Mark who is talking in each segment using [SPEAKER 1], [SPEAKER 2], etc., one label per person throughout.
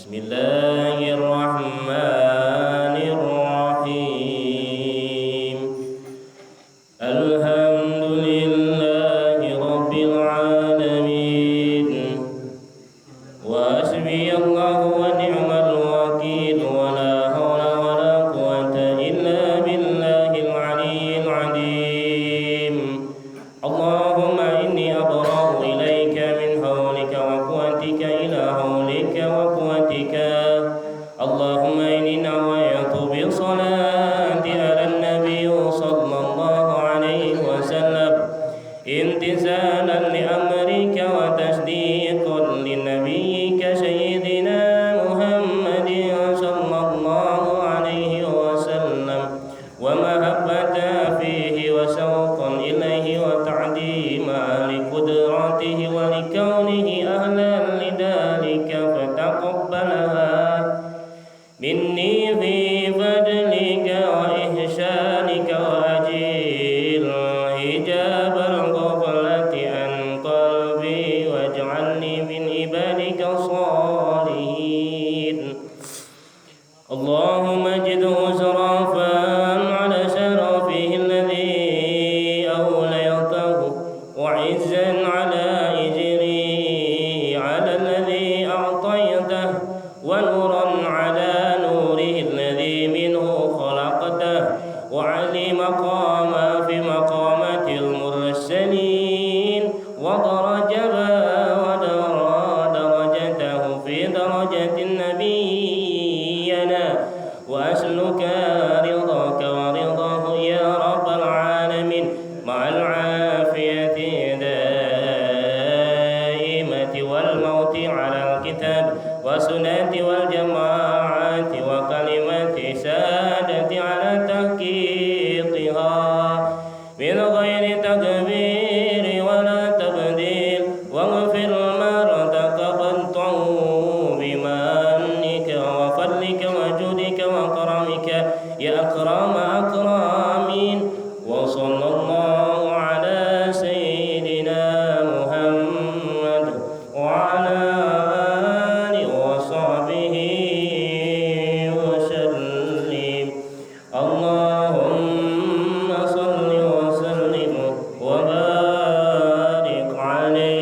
[SPEAKER 1] بسم الله الرحمن الرحيم. الحمد لله رب العالمين، وحسبي الله ونعم الوكيل، ولا حول ولا قوة إلا بالله العلي العظيم. اللهم إني أبرأ إليك من حولك وقوتك إلى حولك وقوتك. اللهم إني نويت بصلاة على النبي صلى الله عليه وسلم امتثالا لأمرك وتصديقا لنبيك سيدنا محمد صلى الله عليه وسلم، ومحبة فيه وشوقا إليه وتعظيما لقدرته ولكونه أهلا لذلك، فتقبلها مني في فضلك وإحسانك، وأجيل حجاب الغفلة عن قلبي واجعلني من عبادك الصالحين. اللهم اجده شرفا على شرفه الذي أوليته، وعزا على إجري على الذي أعطيته، ونورا على نوره الذي منه خلقته، وعلي مقام في مقامات المرسلين، ودرجة درجته في درجة النبينا، وأسألك رضاك ورضاه يا رب العالمين، مع العافية دائمة والموت على الكتاب والسنة والجماعة وكلمة سادة على تحقيقها من غير تكبير ولا تبديل. واغفر ما ارتكبته بمنك وفضلك وجودك وكرمك يا أكرم أكرمين. وصلى الله على سيدنا محمد وعلى آله وصحبه وسلم. اللهم صل وسلم وبارك عليه.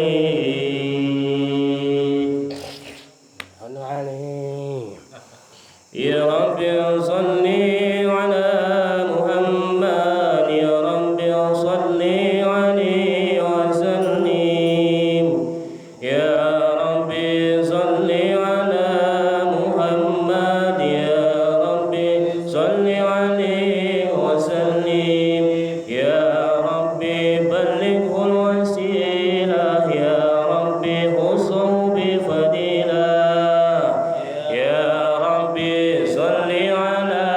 [SPEAKER 1] يا رب صل على محمد، يا رب صل عليه وسلم، يا رب صل على محمد، يا رب صل عليه وسلم، يا رب بلغه الوسيلة، يا رب خصه بفضيلة، يا رب صل على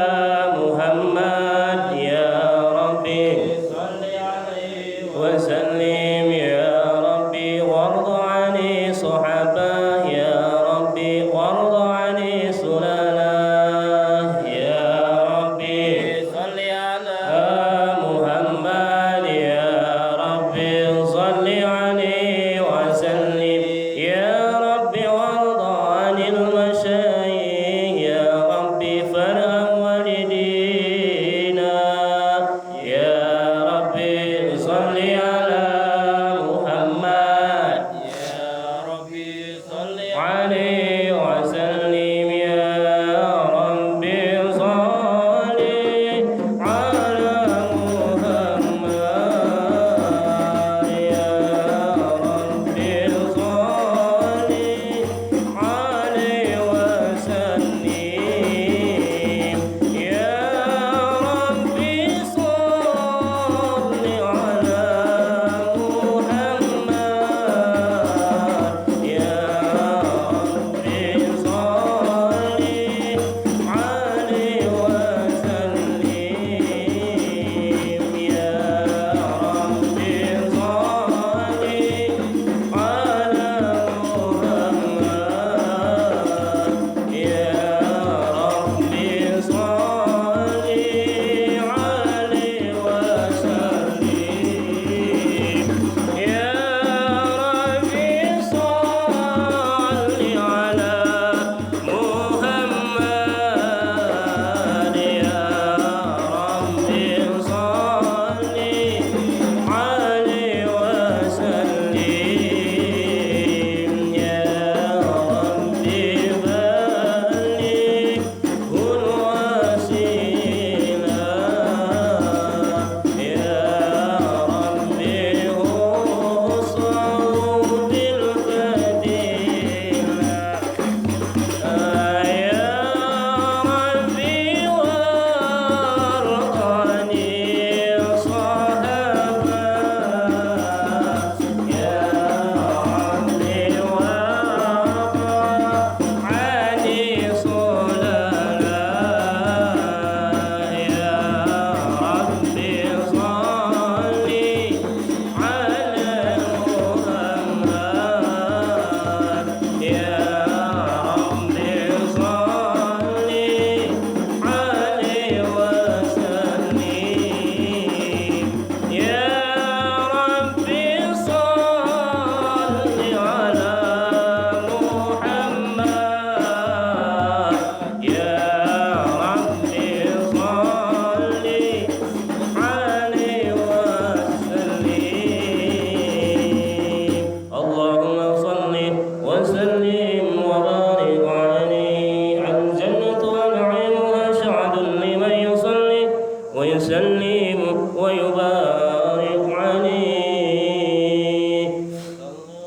[SPEAKER 1] ويسلم ويبارك عليه.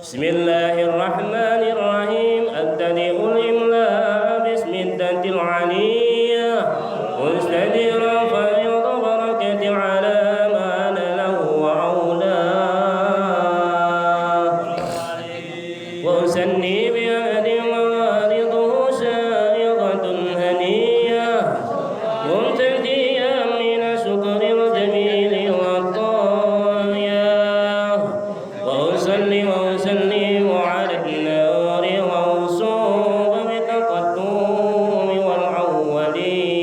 [SPEAKER 1] بسم الله الرحمن الرحيم. أبتدئ الإملاء باسم الذات العلية مستديرا فيض بركة على ما له وأولاه، وأسني بأهد ووارضه سائغة هنية ممتديا من شكر الجميل والطايا، وأصلي وأسلم على النار والصوب بتقدم والأولية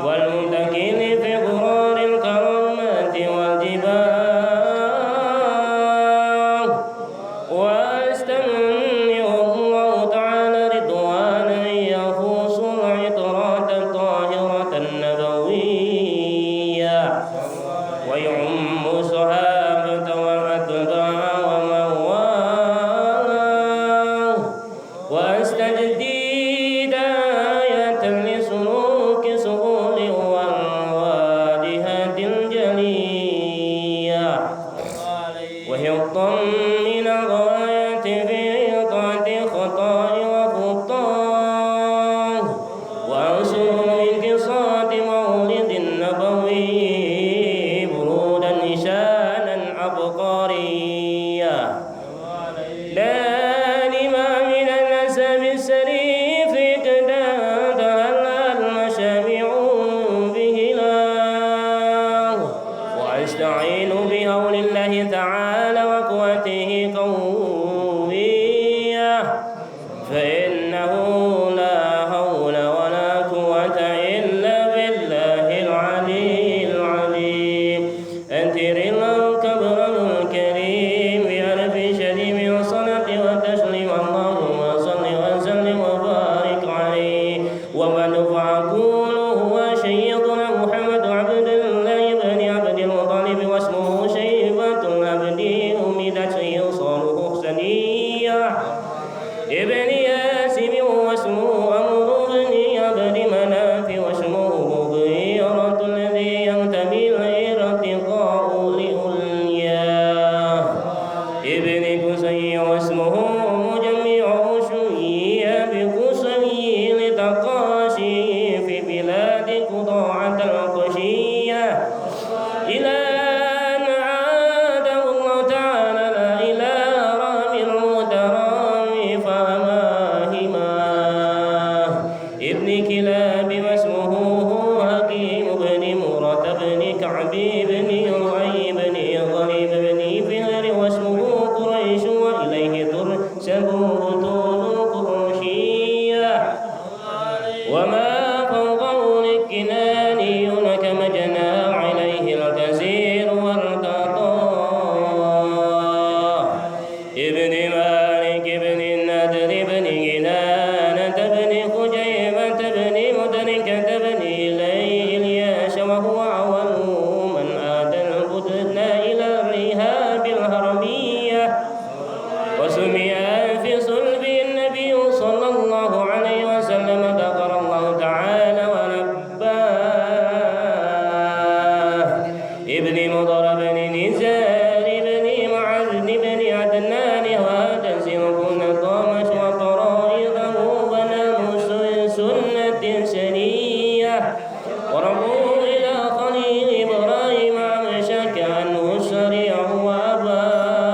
[SPEAKER 1] والمتكل في غرار الكرامات والجباه، وأستمنع الله تعالى رضوانا يفوز العطرات الطاهرة النبوية ويعم صحابة والأتباع ومن والاه، وأستجدي هداية لسلوك سبل والواجهات الجلية، وحفظا من الغاية في طاعة خطاء وخطاه، وأنصر من قصاد مولد النبوي برودا نشانا عبقريا، لا لما من النسب السريف اقتاد المشامع به له، وأستعين بهول الله تعالى وقوته قوية، فإنه لا حول ولا قوة إلا بالله العلي العظيم. أنتر الكبر الكريم بألف شديد الصلاة والتسليم، اللهم صل وسلم وبارك عليه. ومن فأقول هو سيدنا محمد عبد الله بن عبد المطلب، واسمه شيبة العبد أمدت إيصاله حسنية ابن ياسم، واسمه عمرو بن عبد مناف، واسمه مغيرة الذي ينتمي الارتقاء لأولياء ابن قصي، واسمه مجمع شوية بقصي لتقاشي في بلاد قضاعة القشية، إلى أن عاده الله تعالى إلى رام المترام فهماهما ابن كلاب، واسمه هو حكيم بن مرة بن كعب بن رعي بن غريب بن فهر، واسمه قريش، وإليه ترسب بطون قرشية، وما فوقه للكنانيون كما جنى عليه الكثير والقطاع ابن مالك بن النضر بن كنانة بن خجيمة بن مدركة بن إلياس، وهو أول من آتى البدن إلى الرهاب الهرمية، وسمي في صلب النبي صلى الله عليه وسلم ذكر الله تعالى ونباه ابن مضر بن نزار بن معز بن عدنان، وهذا سرق نظامت وطرائقه وناموس سنة سنية، وربوا إلى خليل إبراهيم أمسك عنه الشريع وأباه،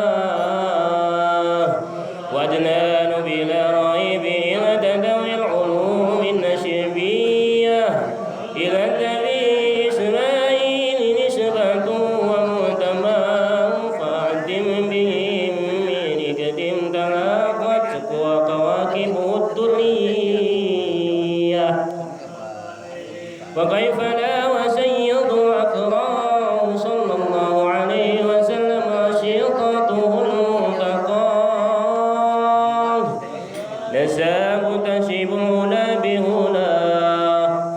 [SPEAKER 1] وأدنان بلا ريب إلى تدوي العلوم النشبية، إلى النبي إسماعيل نسبة ومتماه، فأعدم به من ركد تلاقت وكواكبه الدرية، وكيف لا وسيد الأكرام صلى الله عليه وسلم شيطته المنتقاه، نساب تشيب الهدى بهدى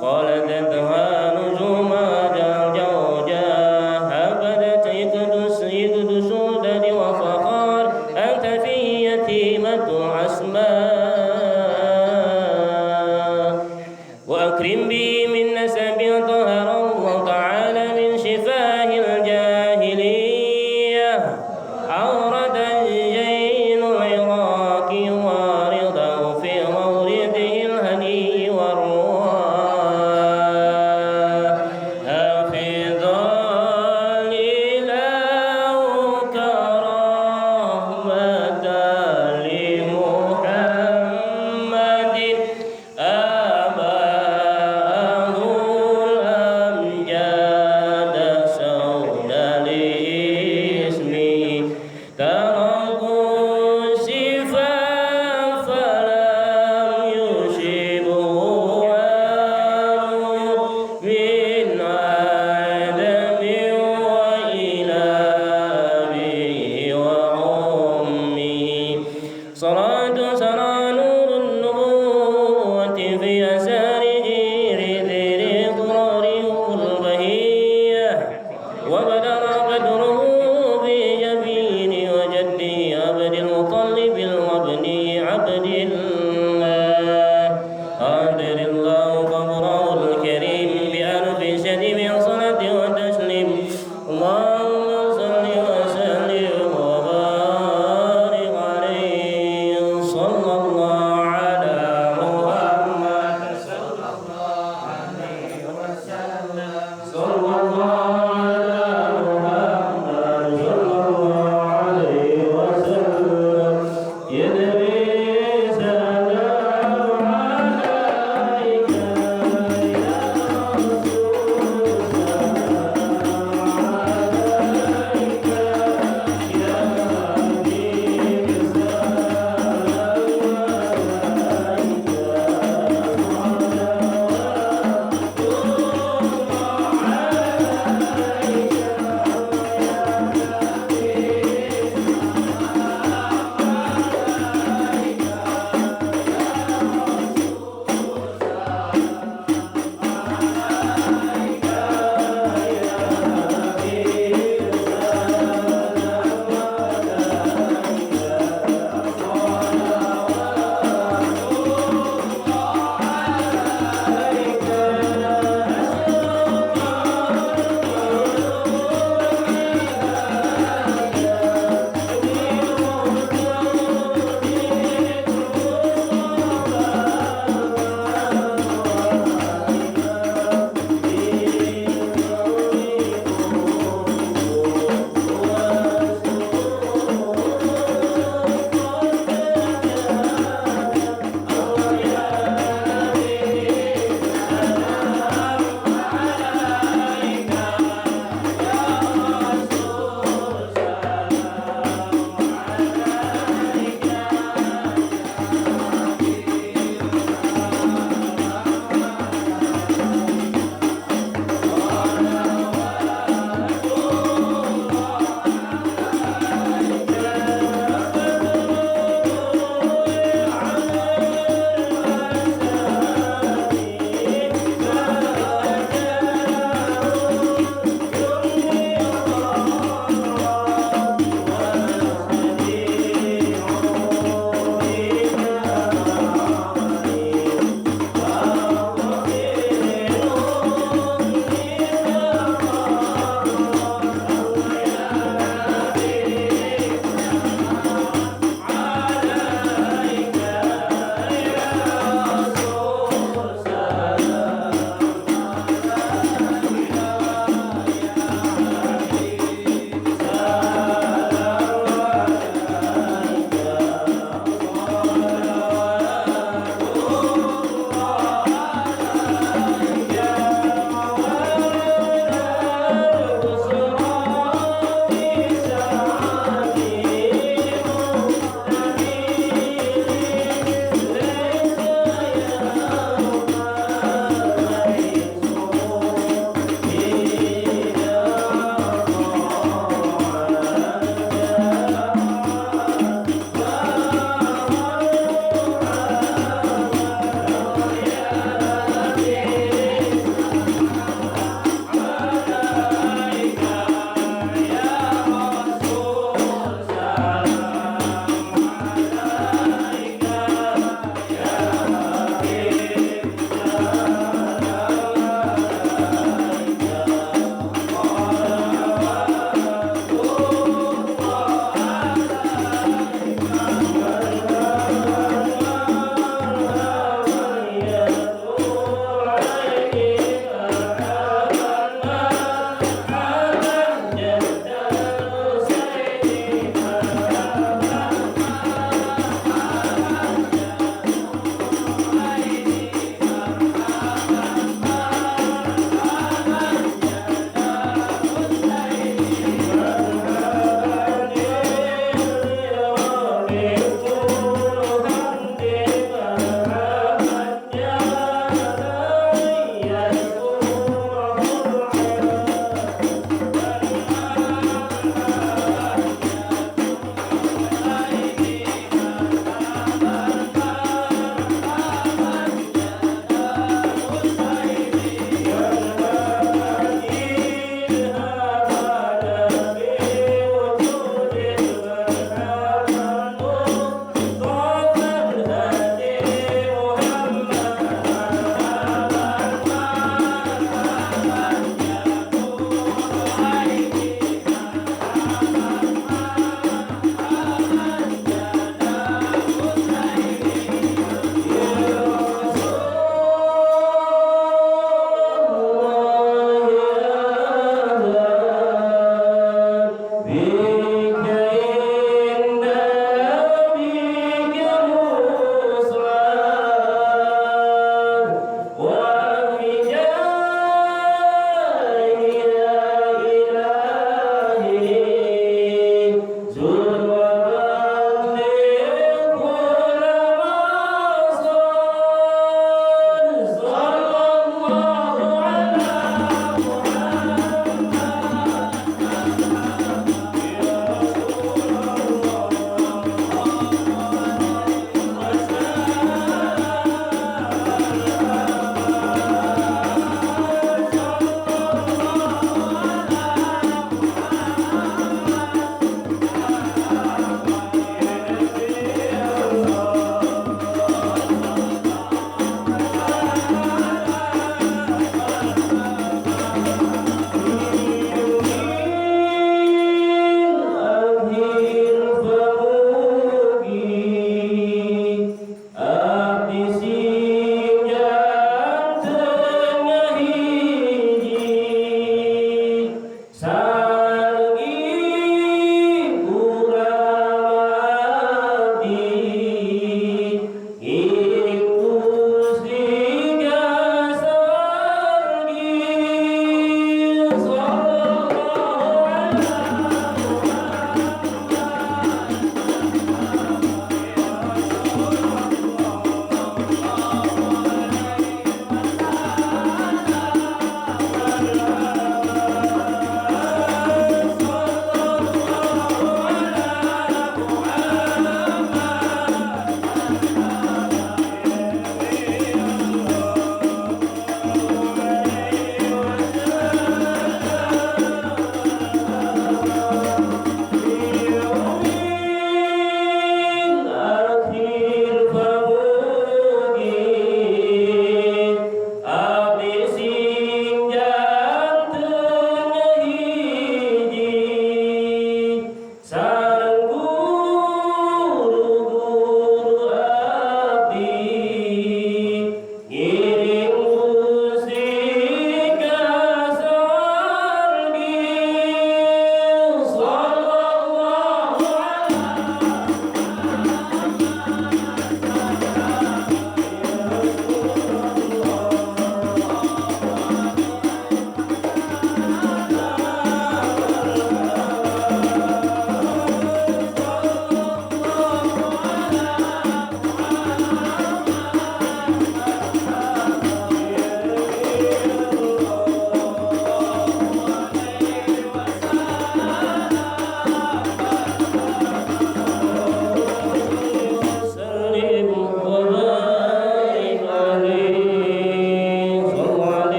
[SPEAKER 1] خالدتها نجوم جوجا، هبدت يكدس سودد وفخار، أنت في يتيمة الأسماء، وأكرم بي من نسب طهر الله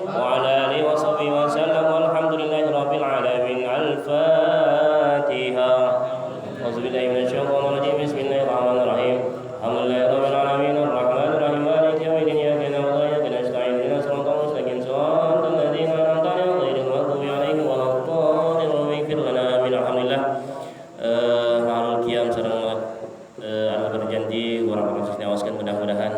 [SPEAKER 1] وعلى آله وصحبه وسلم والحمد لله رب العالمين. الفاتحة. أعوذ بالله من الشيطان الرجيم. بسم الله الرحمن الرحيم. الحمد لله رب العالمين الرحمن الرحيم مالك يوم الدين إياك نعبد وإياك نستعين اهدنا الصراط المستقيم صراط الذين أنعمت عليهم غير المغضوب عليهم ولا الضالين رب اغفر لنا. آمين. Alhamdulillah, harul kiam sareng anu berjanji urang khusus diawaskeun, mudah-mudahan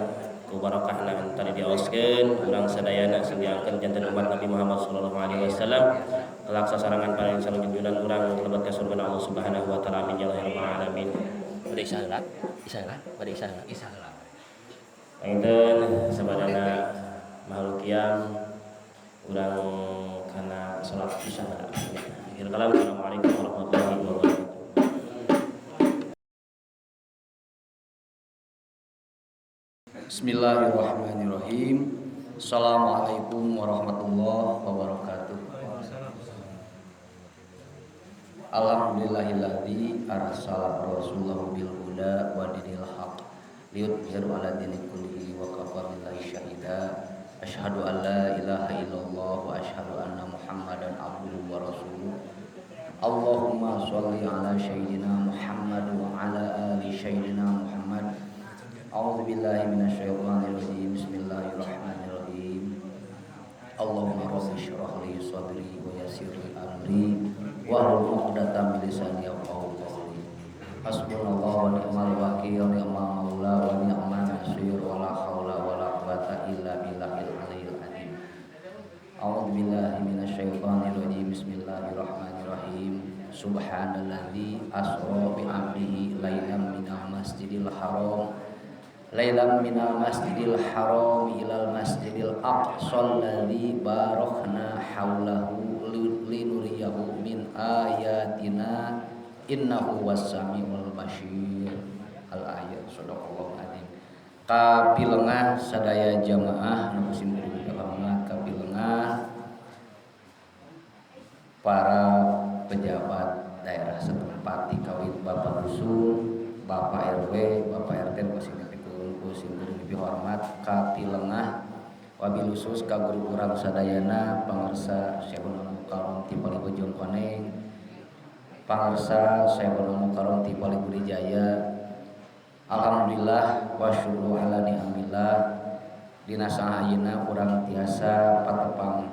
[SPEAKER 1] ku barakahna anu tadi diawaskeun urang sadayana sing diangkeun janten umat Nabi Muhammad sallallahu alaihi wasallam, kelak sasarangan paling sareng junjunan urang lebet ka surga Allah Subhanahu wa taala. Amin ya rabbal alamin. Bade isya heula, isya heula, bade isya heula.
[SPEAKER 2] Isya heula.
[SPEAKER 1] Panginten sabadana mahluk kiam urang kana salat isya heula. Akhir kalam, assalamualaikum warahmatullahi wabarakatuh.
[SPEAKER 2] Bismillahirrahmanirrahim. Assalamualaikum warahmatullahi wabarakatuh. Alhamdulillahilladzi arsala rasulahu bil huda wa dinil haq liyudhhiru ala dini kullihi wa kafa billahi syahida. Asyhadu an la ilaha illallah wa asyhadu anna Muhammadan abduhu wa rasuluh. Allahumma sholli ala sayyidina Muhammad wa ala ali sayyidina Muhammad. A'udzu billahi minasyaitonir rajim. Bismillahirrahmanirrahim. Allahumma rabbi shrah li sadri wa yassir li amri wahlul 'uqdatam min lisani yafqahu qawli. Hasbunallahu wa ni'mal wakil, ni'mal maula wa ni'man nasir, wa la haula wa la quwata illa billahil aliyyil azim. A'udzu billahi minasyaitonir rajim. Bismillahirrahmanirrahim. Subhanalladzi asra bi 'abdihi lailan minal masjidil haram lailan minal masjidil haram ilal masjidil aqsa alladzi barakna haulahu linuriyahu min ayatina innahu was-samiul basir. Al ayat. Sadaqallahu azim. Kapilengah sadaya jamaah nu sim kuring hormat, kapilengah para pejabat daerah setempat dikawit Bapak Dusun, Bapak RW, Bapak RT nu sim kuring dihormat, kapilengah wabil khusus ka guru urang sadayana pangersa Syekhul Mukarram ti Pali Bojong Koneng, pangersa Syekhul Mukarram ti Pali Budi Jaya. Alhamdulillah wa syukru ala ni'amillah, dina saha ayeuna urang tiasa patepang,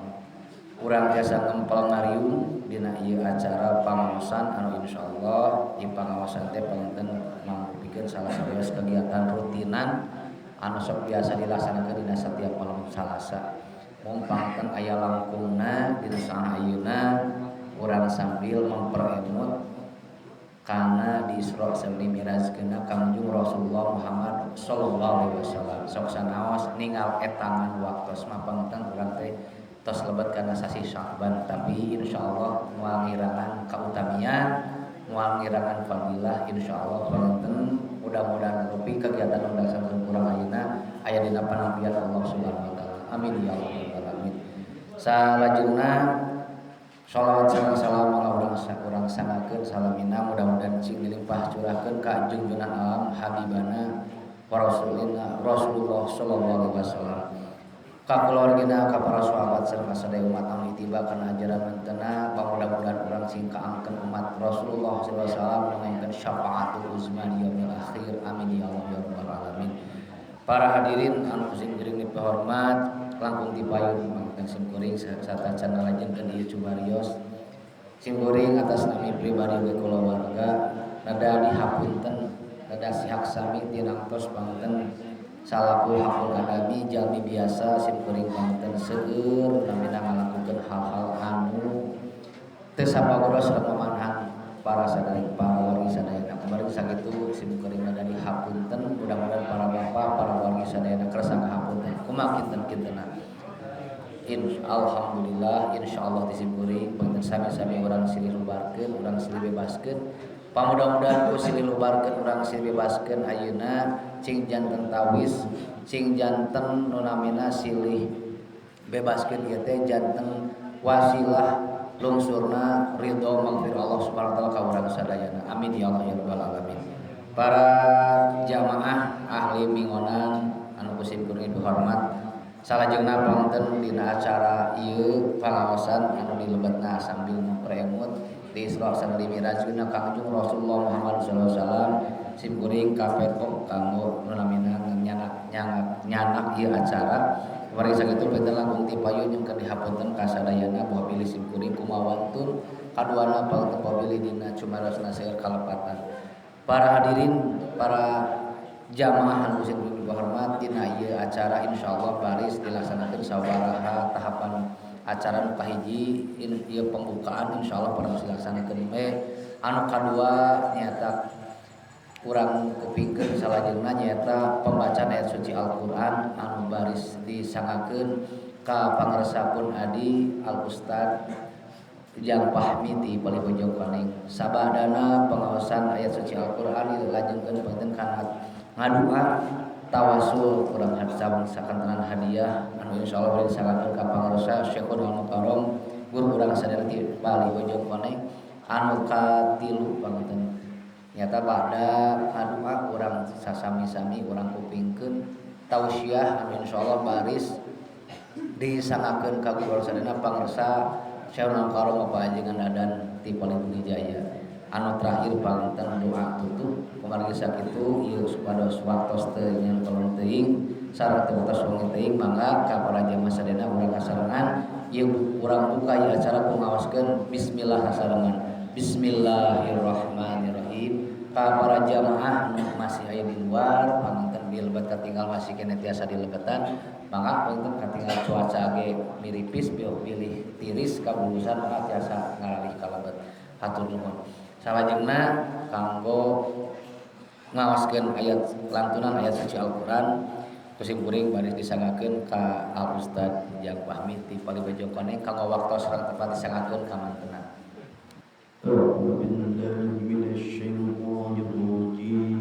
[SPEAKER 2] urang tiasa ngempel ngariung dina ieu acara pangaosan anu insyaallah di pangaosan teh panginten mangrupikeun salah sawios kegiatan rutinan anu sok biasa dilaksanakeun dina setiap malam Salasa. Mung panginten aya langkungna dina saha ayeuna urang sambil memperemut kana di Isra sareng Mi'rajkeuna Kangjeng Rasulullah Muhammad sallallahu alaihi wasallam. Sok sanaos ningal etangan waktos mah panginten urang teh tos lebet kana sasi Sya'ban, tapi insyaallah moal ngirangan kautamian, moal ngirangan fadilah insyaallah. Panginten mudah-mudahan rupi kegiatan anu dilaksanakeun urang ayeuna aya dina panampian Allah Subhanahu wa taala. Amin ya Allah ya rabbal alamin. Salajengna shalawat sareng salam mangga urang sangakeun salamina, mudah-mudahan cing dilimpah curahkeun ka junjunan alam habibana wa rasulina Rasulullah sallallahu alaihi wasallam, ka keluargina, ka para sahabat sareng sadaya umat anu itiba kana ajaran mantena. Mudah-mudahan urang sing kaangkeun umat Rasulullah sallallahu alaihi wasallam nangengkeun syafaatul uzma di yaumil akhir. Amin ya Allah ya rabbal alamin. Para hadirin anu sing kuring dipihormat, langkung tipayun mangkan sim kuring satacan ngalajengkeun ieu cumarios, sim kuring atas nami pribadi we kulawarga rada dihapunten, rada sihak sami tinangtos panginten salaku hakul adami, jalmi biasa, sim kuring panginten seueur namina ngalakukeun hal-hal anu teu sapagodos sareng mamanahan para sadaya, para wargi sadayana. Kemarin sakitu sim kuring rada dihapunten, mudah-mudahan para bapak, para wargi sadayana kersa ngahapunten kumaha kinten-kintena. Alhamdulillah, insyaallah di sim kuring panginten sami-sami urang silih lubarkeun, urang silih bebaskeun. Pamudah-mudahan ku silih lubarkeun, urang silih bebaskeun ayeuna cing janten tawis, cing janten nu namina silih bebaskeun ieu teh janten wasilah lungsurna ridho maghfirah Allah Subhanahu wa taala ka urang sadayana. Amin ya Allah ya rabbal alamin. Para jamaah ahli mingonan anu ku sim kuring dihormat, Salajengna panginten dina acara ieu pangaosan anu dilebetna sambil memperemut di Isra sareng di Mirajna Kangjeng Rasulullah Muhammad sallallahu alaihi wasallam sim kuring kapetok kanggo nu namina nyanak ieu acara. Kamari sakitu panginten langkung ti payun jeung keur dihapunten ka sadayana bahwa bilih sim kuring kumawantun kaduana panginten bilih dina cumarosna seueur kalepatan. Para hadirin, para jamaah anu sing dihormat dina ieu acara insyaallah baris dilaksanakeun sabaraha tahapan acara nu kahiji ieu pembukaan insyaallah baris dilaksanakeun we. Anu kadua nyaeta urang kupingkeun salajengna nyaeta pembacaan ayat suci Al-Qur'an anu baris disangakeun ka pangresa pun adi Al Ustad Jang Fahmi ti Palibojong Koneng. Sabadana pengaosan ayat suci Al-Qur'an dilajengkeun panginten kana ngadua tawasul kurang hadis sakantenan hadiah anu insyaallah bari disangakeun ka pangresa Syekhul Mukarram guru urang sadaya ti Palibojong Koneng. Anu katilu panginten nyata bada ngadua urang sasami-sami urang kupingkeun tausiah anu insyaallah baris disangakeun ka guru sadaya pangresa Syekhul Mukarram Bapak Ajengan Dadan ti Palibojong Jaya. Anu terakhir panginten doa tutup kumargi sakitu ieu supados waktos teu nyangkolong teuing sareng teu watos wengi teuing mangga ka para jamaah sadayana urang kasarengan ieu urang buka ieu acara ku ngaoskeun bismillah sasarengan. Bismillahirrahmanirrahim. Ka para jamaah nu masih aya di luar panginten dilebet katinggal masih keneh tiasa dilebetan mangga panginten katinggal cuaca ge miripis pilih tiris kabulusan mangga tiasa ngaralih ka lebet. Hatur nuhun. Salajengna kanggo ngaoskeun ayat lantunan ayat suci Al-Qur'an kusim kuring baris disangakeun ka Al Ustad Jang Fahmi ti Palibojong Koneng kanggo waktos sareng tepat disangakeun ka mantena.
[SPEAKER 3] A'udzu billahi minasyaitonir rajim.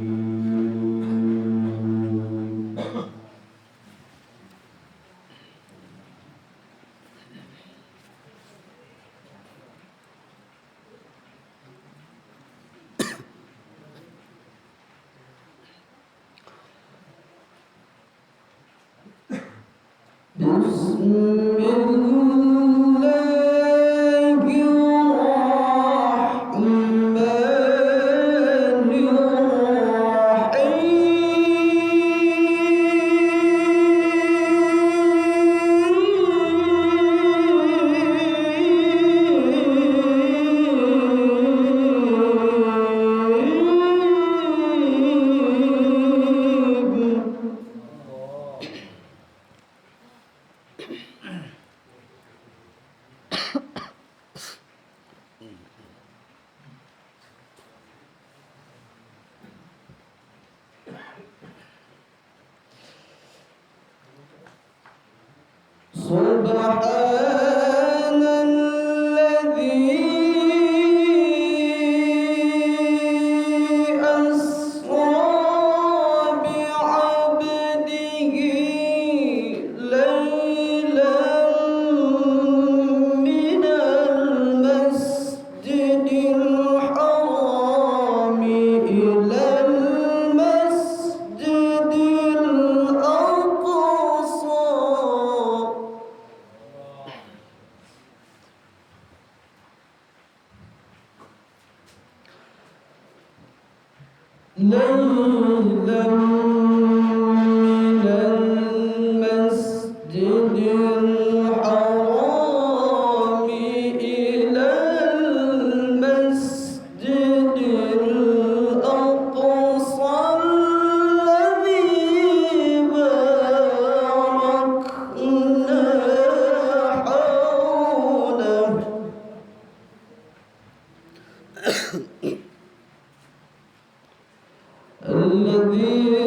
[SPEAKER 4] الذي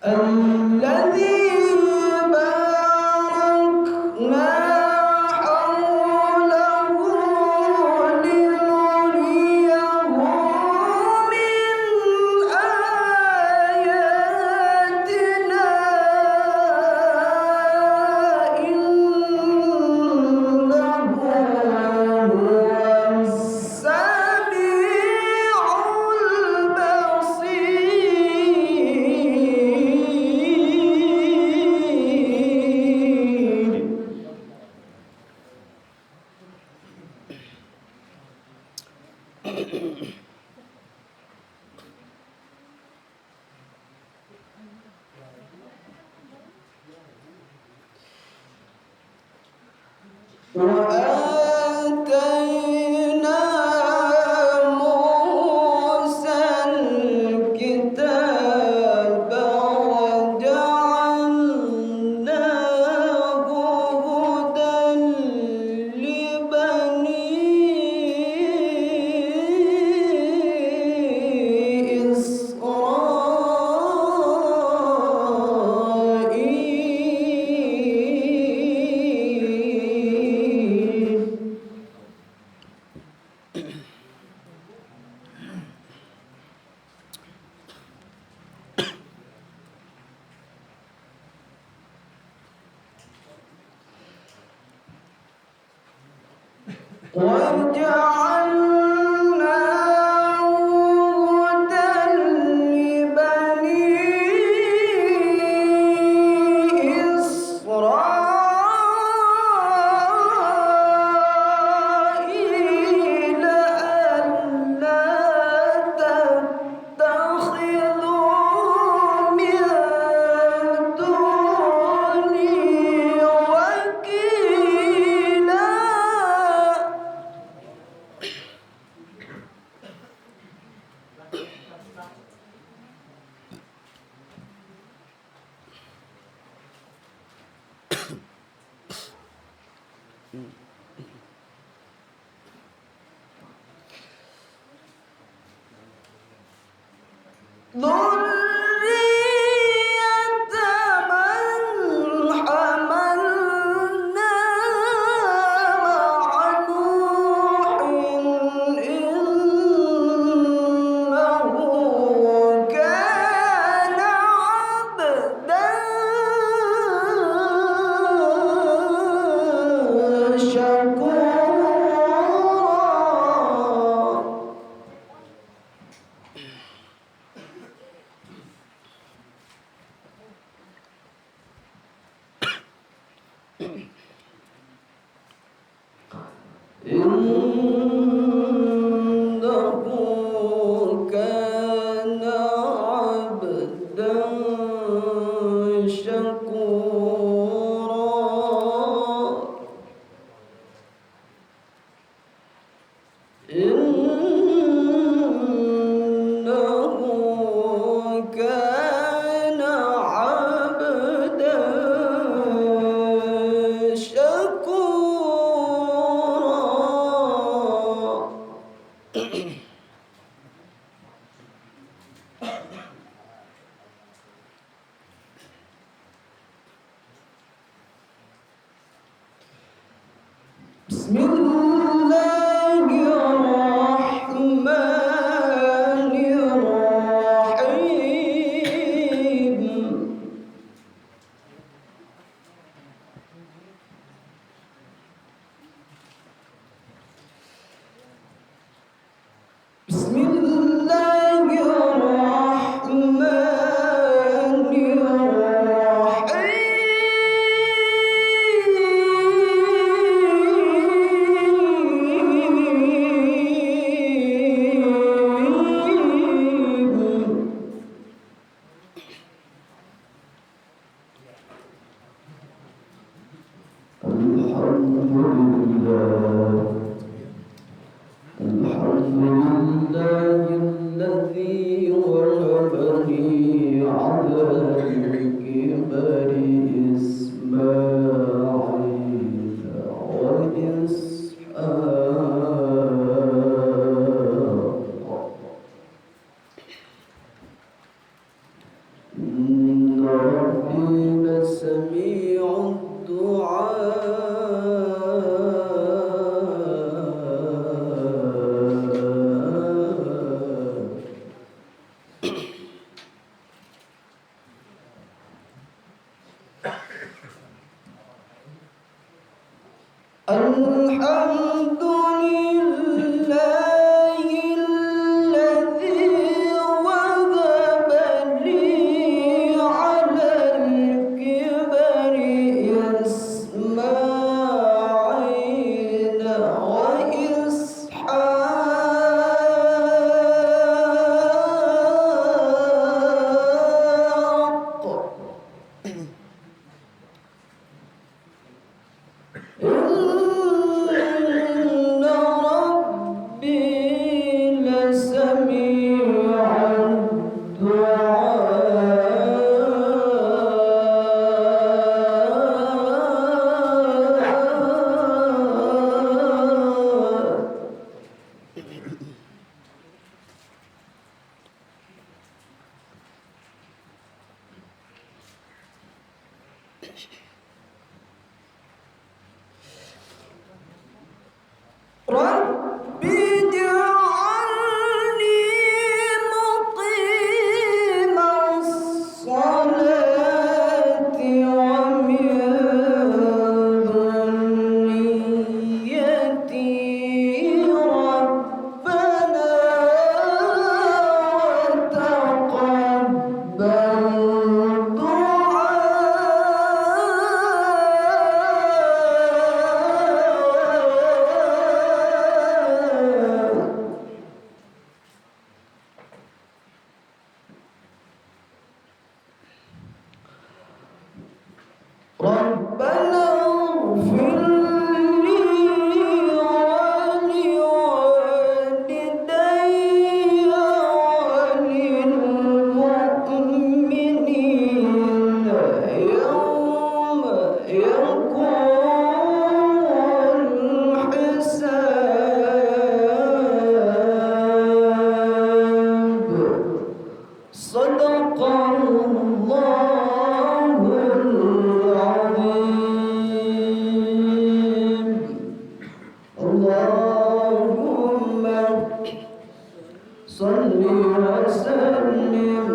[SPEAKER 3] الذي باركنا حوله لنريه من آياتنا إنه هو السميع البصير. وآتينا موسى الكتاب وجعلناه هدى لبني إسرائيل. وجعلناه هدى لبني إسرائيل ألا تتخذوا من دوني وكيلا. ذرية من حملنا مع نوح إنه كان عبدا شكورا. إنه كان عبدا شكورا. إنه كان عبدا شكورا. الحمد لله الذي وهب لي على الكبر إسماعيل وإسحاق. إن ربي لسميع الدعاء. رب اجعلني مقيم الصلاة ومن ذريتي ربنا وتقبل دعاء. ربنا اغفر لي ولوالدي وللمؤمنين يوم يقوم الحساب. صدق الله العظيم. اللهم صل وسلم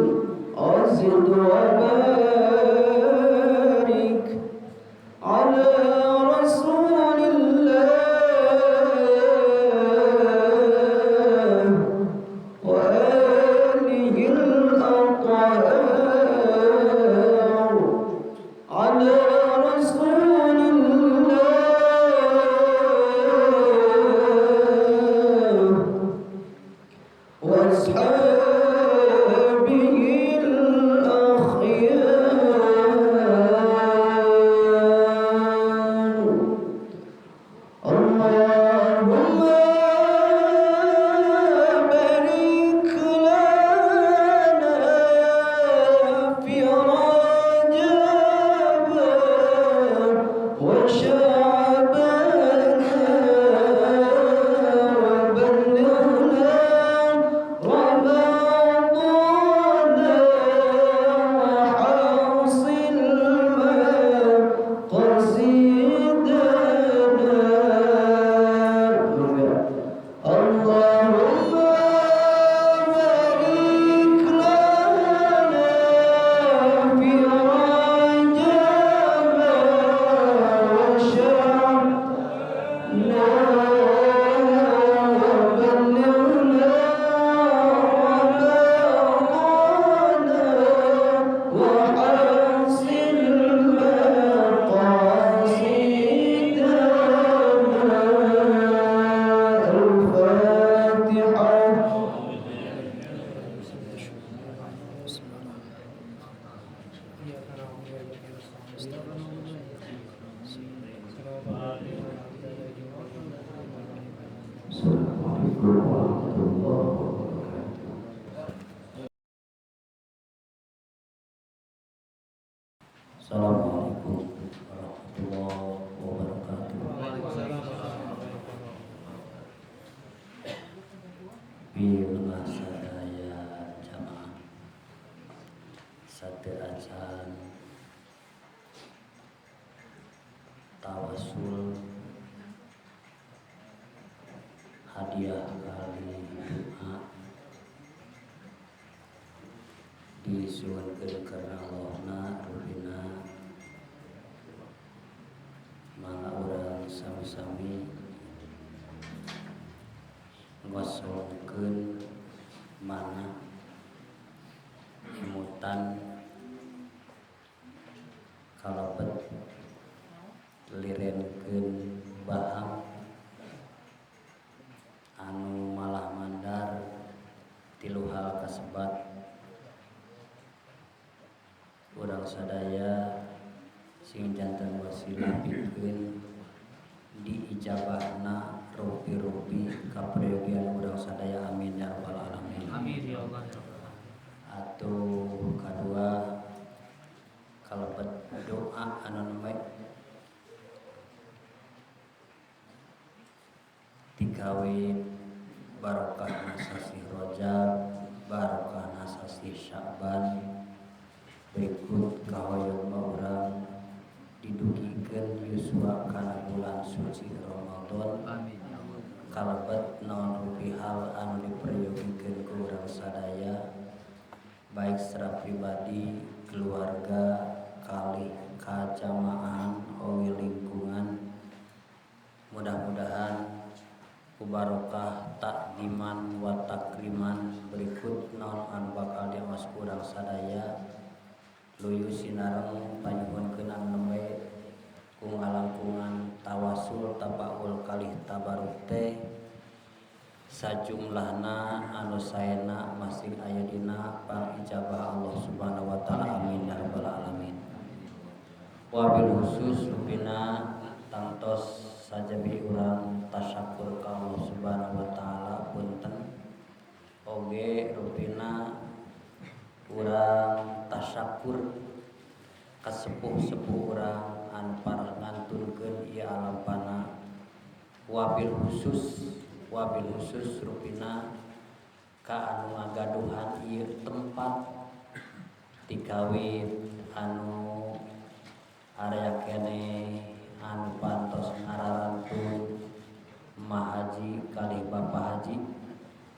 [SPEAKER 3] وزد وبارك على رسول الله وآله الأطهار، على رسول الله وأصحابه الأخيار. اللهم بارك لنا في رجب وشعبان وبلغنا رمضان وحاصل مقاصدنا. اللهم بارك لنا في رجب وشعبان وبلغنا رمضان وحاصل مقاصدنا. الفاتحة. Assalamualaikum warahmatullahi wabarakatuh.
[SPEAKER 1] Assalamualaikum warahmatullahi wabarakatuh. Billah sadaya jamaah sate acan tawasul hadiah kali doa disuhunkeun karena Allahna rupina mangga urang sami
[SPEAKER 2] sami ngosongkeun mana emutan kalebet lirenkeun baham anu malah mandar tilu hal kasebat urang sadaya sing janten wasilah pikeun diijabahna rupi-rupi kaprayogian urang sadaya amin ya rabbal alamin.
[SPEAKER 4] Amin ya Allah ya rabbal.
[SPEAKER 2] Atuh kadua kalebet doa anu nembe dikawin barokah sasih Rajab, barokah sasih Sya'ban, berikut kahoyong urang didugikeun yuswa kana bulan suci Ramadan.
[SPEAKER 4] Amin ya Allah.
[SPEAKER 2] Kalebet naon rupi hal anu diperyogikeun ku urang sadaya baik secara pribadi, keluarga, kalih kajamaahan oge lingkungan. Mudah-mudahan ku barokah takdiman wa takriman berikut naon anu bakal diawas ku urang sadaya luyu sinareng panyuhunkeun anu nembe ku ngalangkungan tawasul tabaul kalih tabaruk teh sajumlahna anu saena masing aya dina pangijabah Allah Subhanahu wa taala amin ya rabbal alamin. Wabil khusus rupina tangtos sajabi urang tasyakur ka Allah Subhanahu wa taala punten oge rupina urang tasyakur ka sepuh-sepuh urang anu parah ngantunkeun ieu alam fana. Wabil khusus rupina ka anu ngagaduhan ieu tempat dikawit anu area keneh anu pantos ngararantun Mahaji kalih Bapak Haji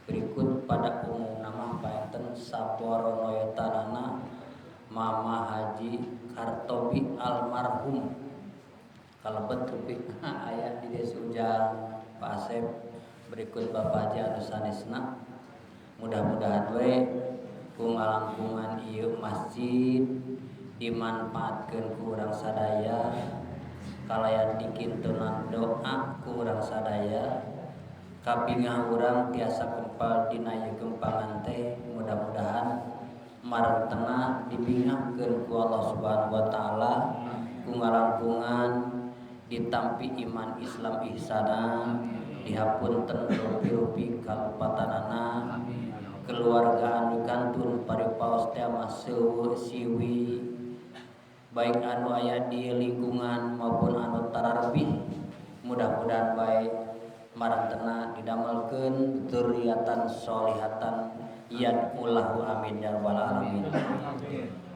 [SPEAKER 2] berikut pada umum nama paenten saporonoyotanana Mama Haji Kartobi almarhum kalebet rupina aya di Desa Ujang Pak Asep berikut Bapak Haji anu sanesna. Mudah-mudahan we ku ngalangkungan ieu masjid dimanfaatkeun ku urang sadaya kalayan dikintunan doa ku urang sadaya kabingah urang tiasa kempal dina ieu gempangan teh mudah-mudahan marentena dibingahkeun ku Allah Subhanahu wa taala ku ngalangkungan ditampi iman Islam ihsana dihapunten rupi-rupi kalupatanana keluarga anu kantun paripaos teh mah seueuh siwi baik anu aya di lingkungan maupun anu tararbih mudah-mudahan baik marantena didamelkeun dzurriatan sholihatan yad'ulahu amin ya rabbal alamin.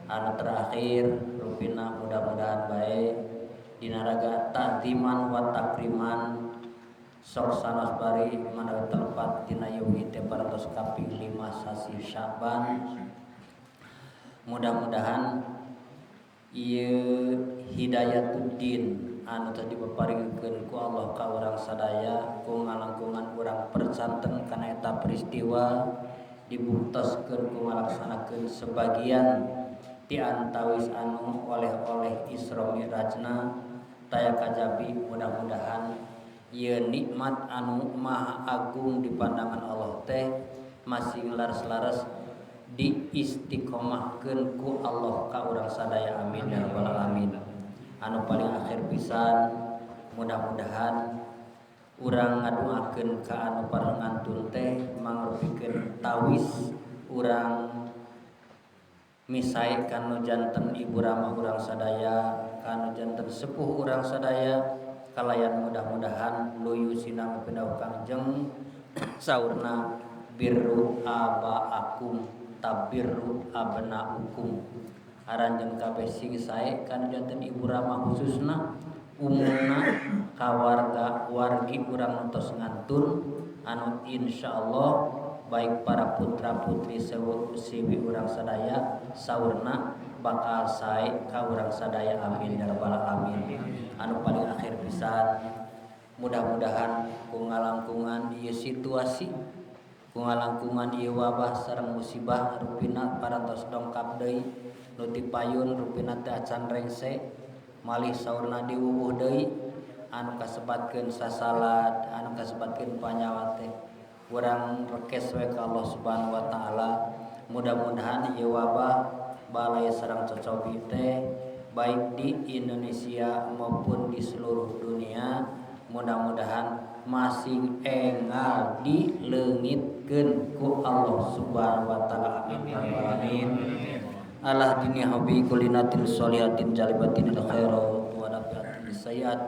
[SPEAKER 2] Anu terakhir rupina mudah-mudahan baik dina raga takdiman wa takriman sok sanos bari manawi telepat dina yugi teh parantos kaping 5 sasih Syaban. Mudah-mudahan ieu hidayatuddin anu tadi dipaparingkeun ku Allah ka urang sadaya ku ngalangkungan urang percanten kana eta peristiwa dibuktoskeun ku ngalaksanakeun sebagian ti antawis anu oleh-oleh Isra Mi'rajna taya kajabi mudah-mudahan ieu nikmat anu maha agung di pandangan Allah teh masing laras-laras diistiqomahkeun ku Allah ka urang sadaya amin ya rabbal alamin. Anu paling akhir pisan mudah-mudahan urang ngadoakeun ka anu pareng ngantun teh mangrupikeun tawis urang misai kanu janten ibu rama urang sadaya kanu janten sepuh urang sadaya kalayan mudah-mudahan luyu sinang pindaw Kangjeng saurna birru abaakum tabirru abnaukum aranjeun kabeh sing sae kanu janten ibu rama khususna umumna ka warga wargi urang tos ngantun anu insyaallah baik para putra putri siwi urang sadaya saurna bakal sae ka urang sadaya amin ya rabbal alamin. Anu paling akhir pisan Mudah-mudahan ku ngalangkungan ieu situasi, ku ngalangkungan ieu wabah sareng musibah rupina parantos dongkap deui nu ti payun rupina teh acan rengse malih saurna diwuwuh deui anu kasebatkeun sasalat anu kasebatkeun panyawa teh urang rekes we ka Allah Subhanahu wa taala. Mudah-mudahan ieu wabah balai sareng cocobi teh baik di Indonesia maupun di seluruh dunia mudah-mudahan masing engal dileungitkeun ku Allah Subhanahu wa taala. Amin ya rabbal alamin. Allah dini habi kulinatin sholihatin jalibatin lil khairat wa nafiatin sayiat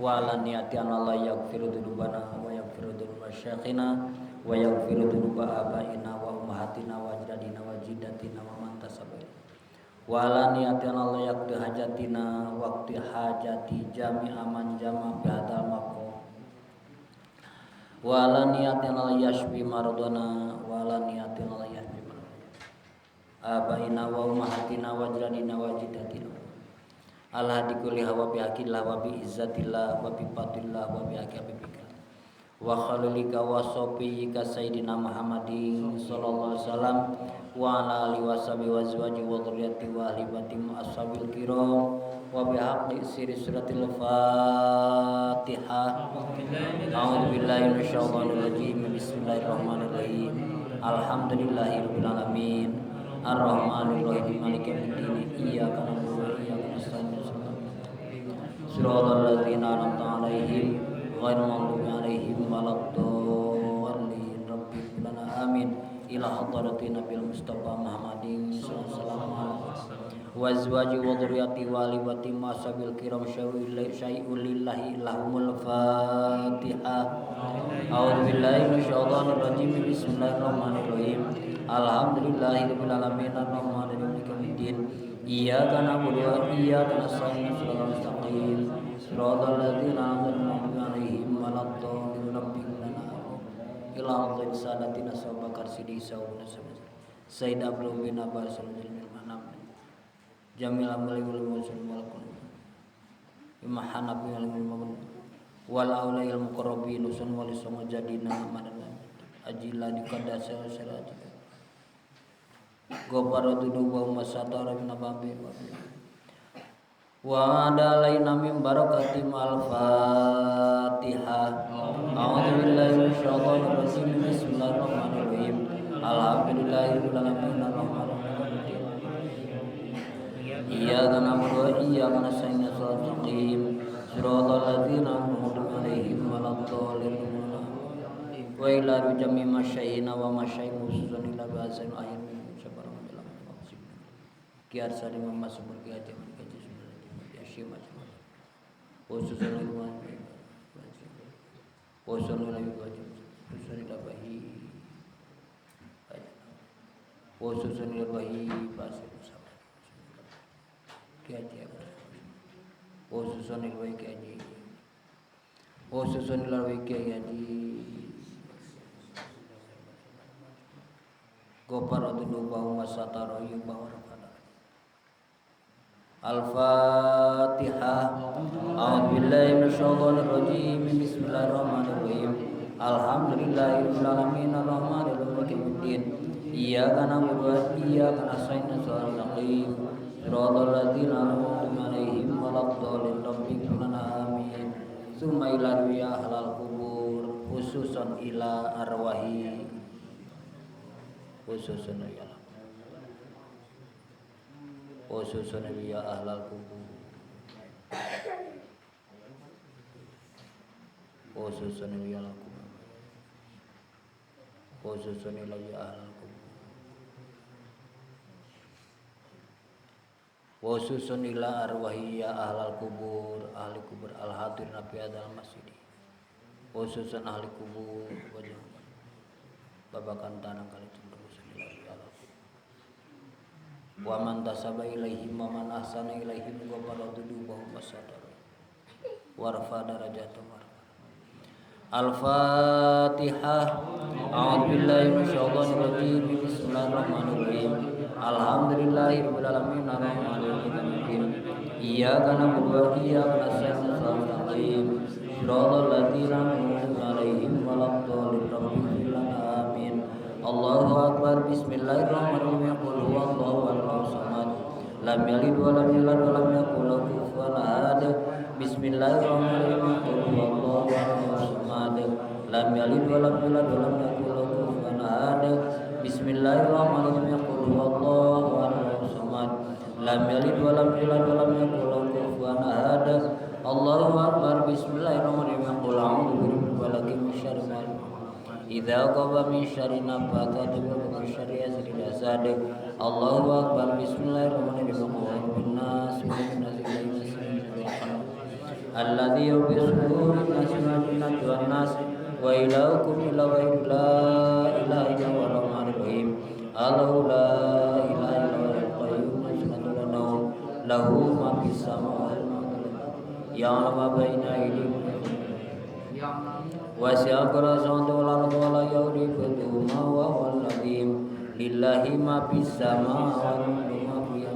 [SPEAKER 2] wa ala niyati an Allah yaghfiru dzunubana wa yaghfiru dzunuba syakhina wa yaghfiru dzunuba abaina wa ummahatina wa ajdadina wa jiddatina wa man tasabba wa ala niyati an Allah yaqdi hajatina waqti hajati jami'a man jama bi hadzal maqam wa ala niyati an Allah yashfi maradana wa ala niyati an Allah yashfi maradana abaina wa ummahatina wa ajdadina wa jiddatina Allah dikulli hawa bi hakillah wa bi izzatillah wa bi fadlillah wa bi haqi habibika wa khalilika wa safiyika sayyidina Muhammadin sallallahu alaihi wasallam wa ala alihi washabihi wa azwaji wa dzurriyyati wa ahli baiti ashabil kiram wa bi haqqi sirri suratil Fatihah. A'udzu billahi minasyaitonir rajim. Bismillahirrahmanirrahim. Alhamdulillahirabbil alamin. Arrahmanir rahim. Maliki yaumiddin. Iyyaka na'budu wa iyyaka nasta'in. Shiratal ladzina an'amta 'alaihim ghairil maghdubi 'alaihim waladdallin. Rabbi lana amin. Ila hadrati Nabil Mustafa Muhammadin sallallahu alaihi wasallam wa azwaji wa dzurriyyati wa ali wa ashabil kiram syai'ul lillahi lahumul Fatihah. A'udzu billahi minasyaitonir rajim. Bismillahirrahmanirrahim. Alhamdulillahirabbil alamin arrahmanir rahim maliki yaumiddin. Iyyaka na'budu wa iyyaka nasta'in. Shiratal mustaqim. Shiratal ladzina an'amta 'alaihim waladdallin. Rabbil ila hadhil sadatina sabakar sidi sauna sama Sayyid Abdul bin Abbas bin Manam Jamil amali wal musul wal qul imahana bil ilmi wal aulail muqarrabin sun wal sama jadina madan ajila dikadar sala gobaratu wa masatara min ababi wa adalaina min barakati al Fatihah. A'udzu billahi minasyaitonir rajim. Bismillahirrahmanirrahim. Alhamdulillahirabbil alamin arrahmanir rahim. Iyyaka na'budu wa iyyaka nasta'in. Shiratal mustaqim. Shiratal ladzina an'amta 'alaihim waladdallin. Wa ila jami masyayina wa masyayyin khususan ila ba'san akhir min sabar wa dalam kiar salim masuk kiar khususan ilmuwan khususan lagi khususan ilahi khususan ilahi pasir kiaji khususan ilahi kiaji khususan ilahi kiaji gopar dunuba masataro yuba. Al-Fatihah. A'udzu billahi minasyaitonir rajim. Bismillahirrahmanirrahim. Alhamdulillahirabbil alamin arrahmanir rahim maliki yaumiddin. Iyyaka na'budu wa iyyaka nasta'in. Shiratal mustaqim. Shiratal ladzina an'amta 'alaihim waladdallin. Rabbil amin. Tsumma ila ruya ahlal kubur khususan ila arwahi khususan ila khususan ya ahlal kubur khususan ya ahlal kubur khususan ya ahlal kubur khususan ila arwahi ya ahlal kubur ahli kubur al hadir nabi adal masjid khususan ahli kubur wajah babakan tanah kali khususan ila ya ahlal kubur wa man tasaba ilaihim wa man ahsana ilaihim ghafara dzunubahum wa sadara warfa darajatuhum. Al-Fatihah. A'udzu billahi minasyaitonir rajim. Bismillahirrahmanirrahim. Alhamdulillahirabbil alamin arrahmanir rahim. Iyyaka na'budu wa iyyaka nasta'in. Shiratal mustaqim. Shiratal ladzina an'amta 'alaihim waladdallin. Rabbighfir lana amin. Allahu akbar. Bismillahirrahmanirrahim. Qul huwallahu ahad samad. Lam yalid wa lam yulad wa lam yakul lahu kufuwan ahad. Bismillahirrahmanirrahim. Qul huwallahu ahad samad. Lam yalid wa lam yulad wa lam yakul lahu kufuwan ahad. Bismillahirrahmanirrahim. Qul huwallahu ahad samad. Lam yalid wa lam yulad wa lam yakul lahu kufuwan ahad. Allahu akbar. Bismillahirrahmanirrahim. Qul a'udzu birabbil falaq min syarri ma idza qaba min syarri nafatsati wa min syarri hasidin idza hasad. Allahu akbar. Bismillahirrahmanirrahim. Qul a'udzu bin-nas min alladzi yuwaswisu fin-nasi wal nas wa ilahukum ilahun la ilaha illa huwa ar-rahmanir rahim. Allahu la ilaha illa huwal qayyum lahu ma fis samawati wal ardi ya'lamu ma baina aydihim wasi'a kursiyyuhu wal ardi wa la yuhiituhu ma huwa huwal azim. Lillahi ma fis samawati wa ma fil ardi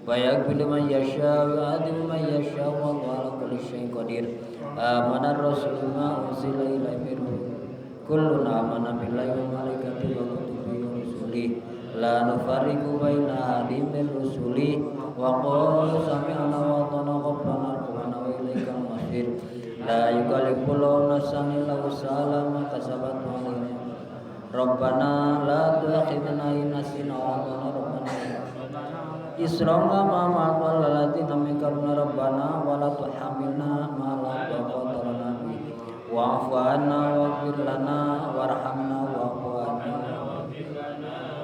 [SPEAKER 2] wa yaghfiru man yasha wa yu'adzibu man yasha wallahu ala kulli syai'in qadir. Amana ar-rasulu ma unzila ilaihi min rabbih kullun amana billahi wa malaikatihi wa kutubihi wa rusulihi la nufarriqu baina ahadin min rusulihi wa qalu sami'na wa ata'na ghufrana rabbana wa ilaikal masir. La yukallifullahu nafsan illa wus'aha ma kasabat wa 'alaiha. Rabbana la tu'akhidna in nasina wa akhtana. Rabbana isra ma ma'al ladzina min qablina. Rabbana wa la tuhammilna ma la taqata lana bihi wa'fu 'anna waghfir lana warhamna wa'fu 'anna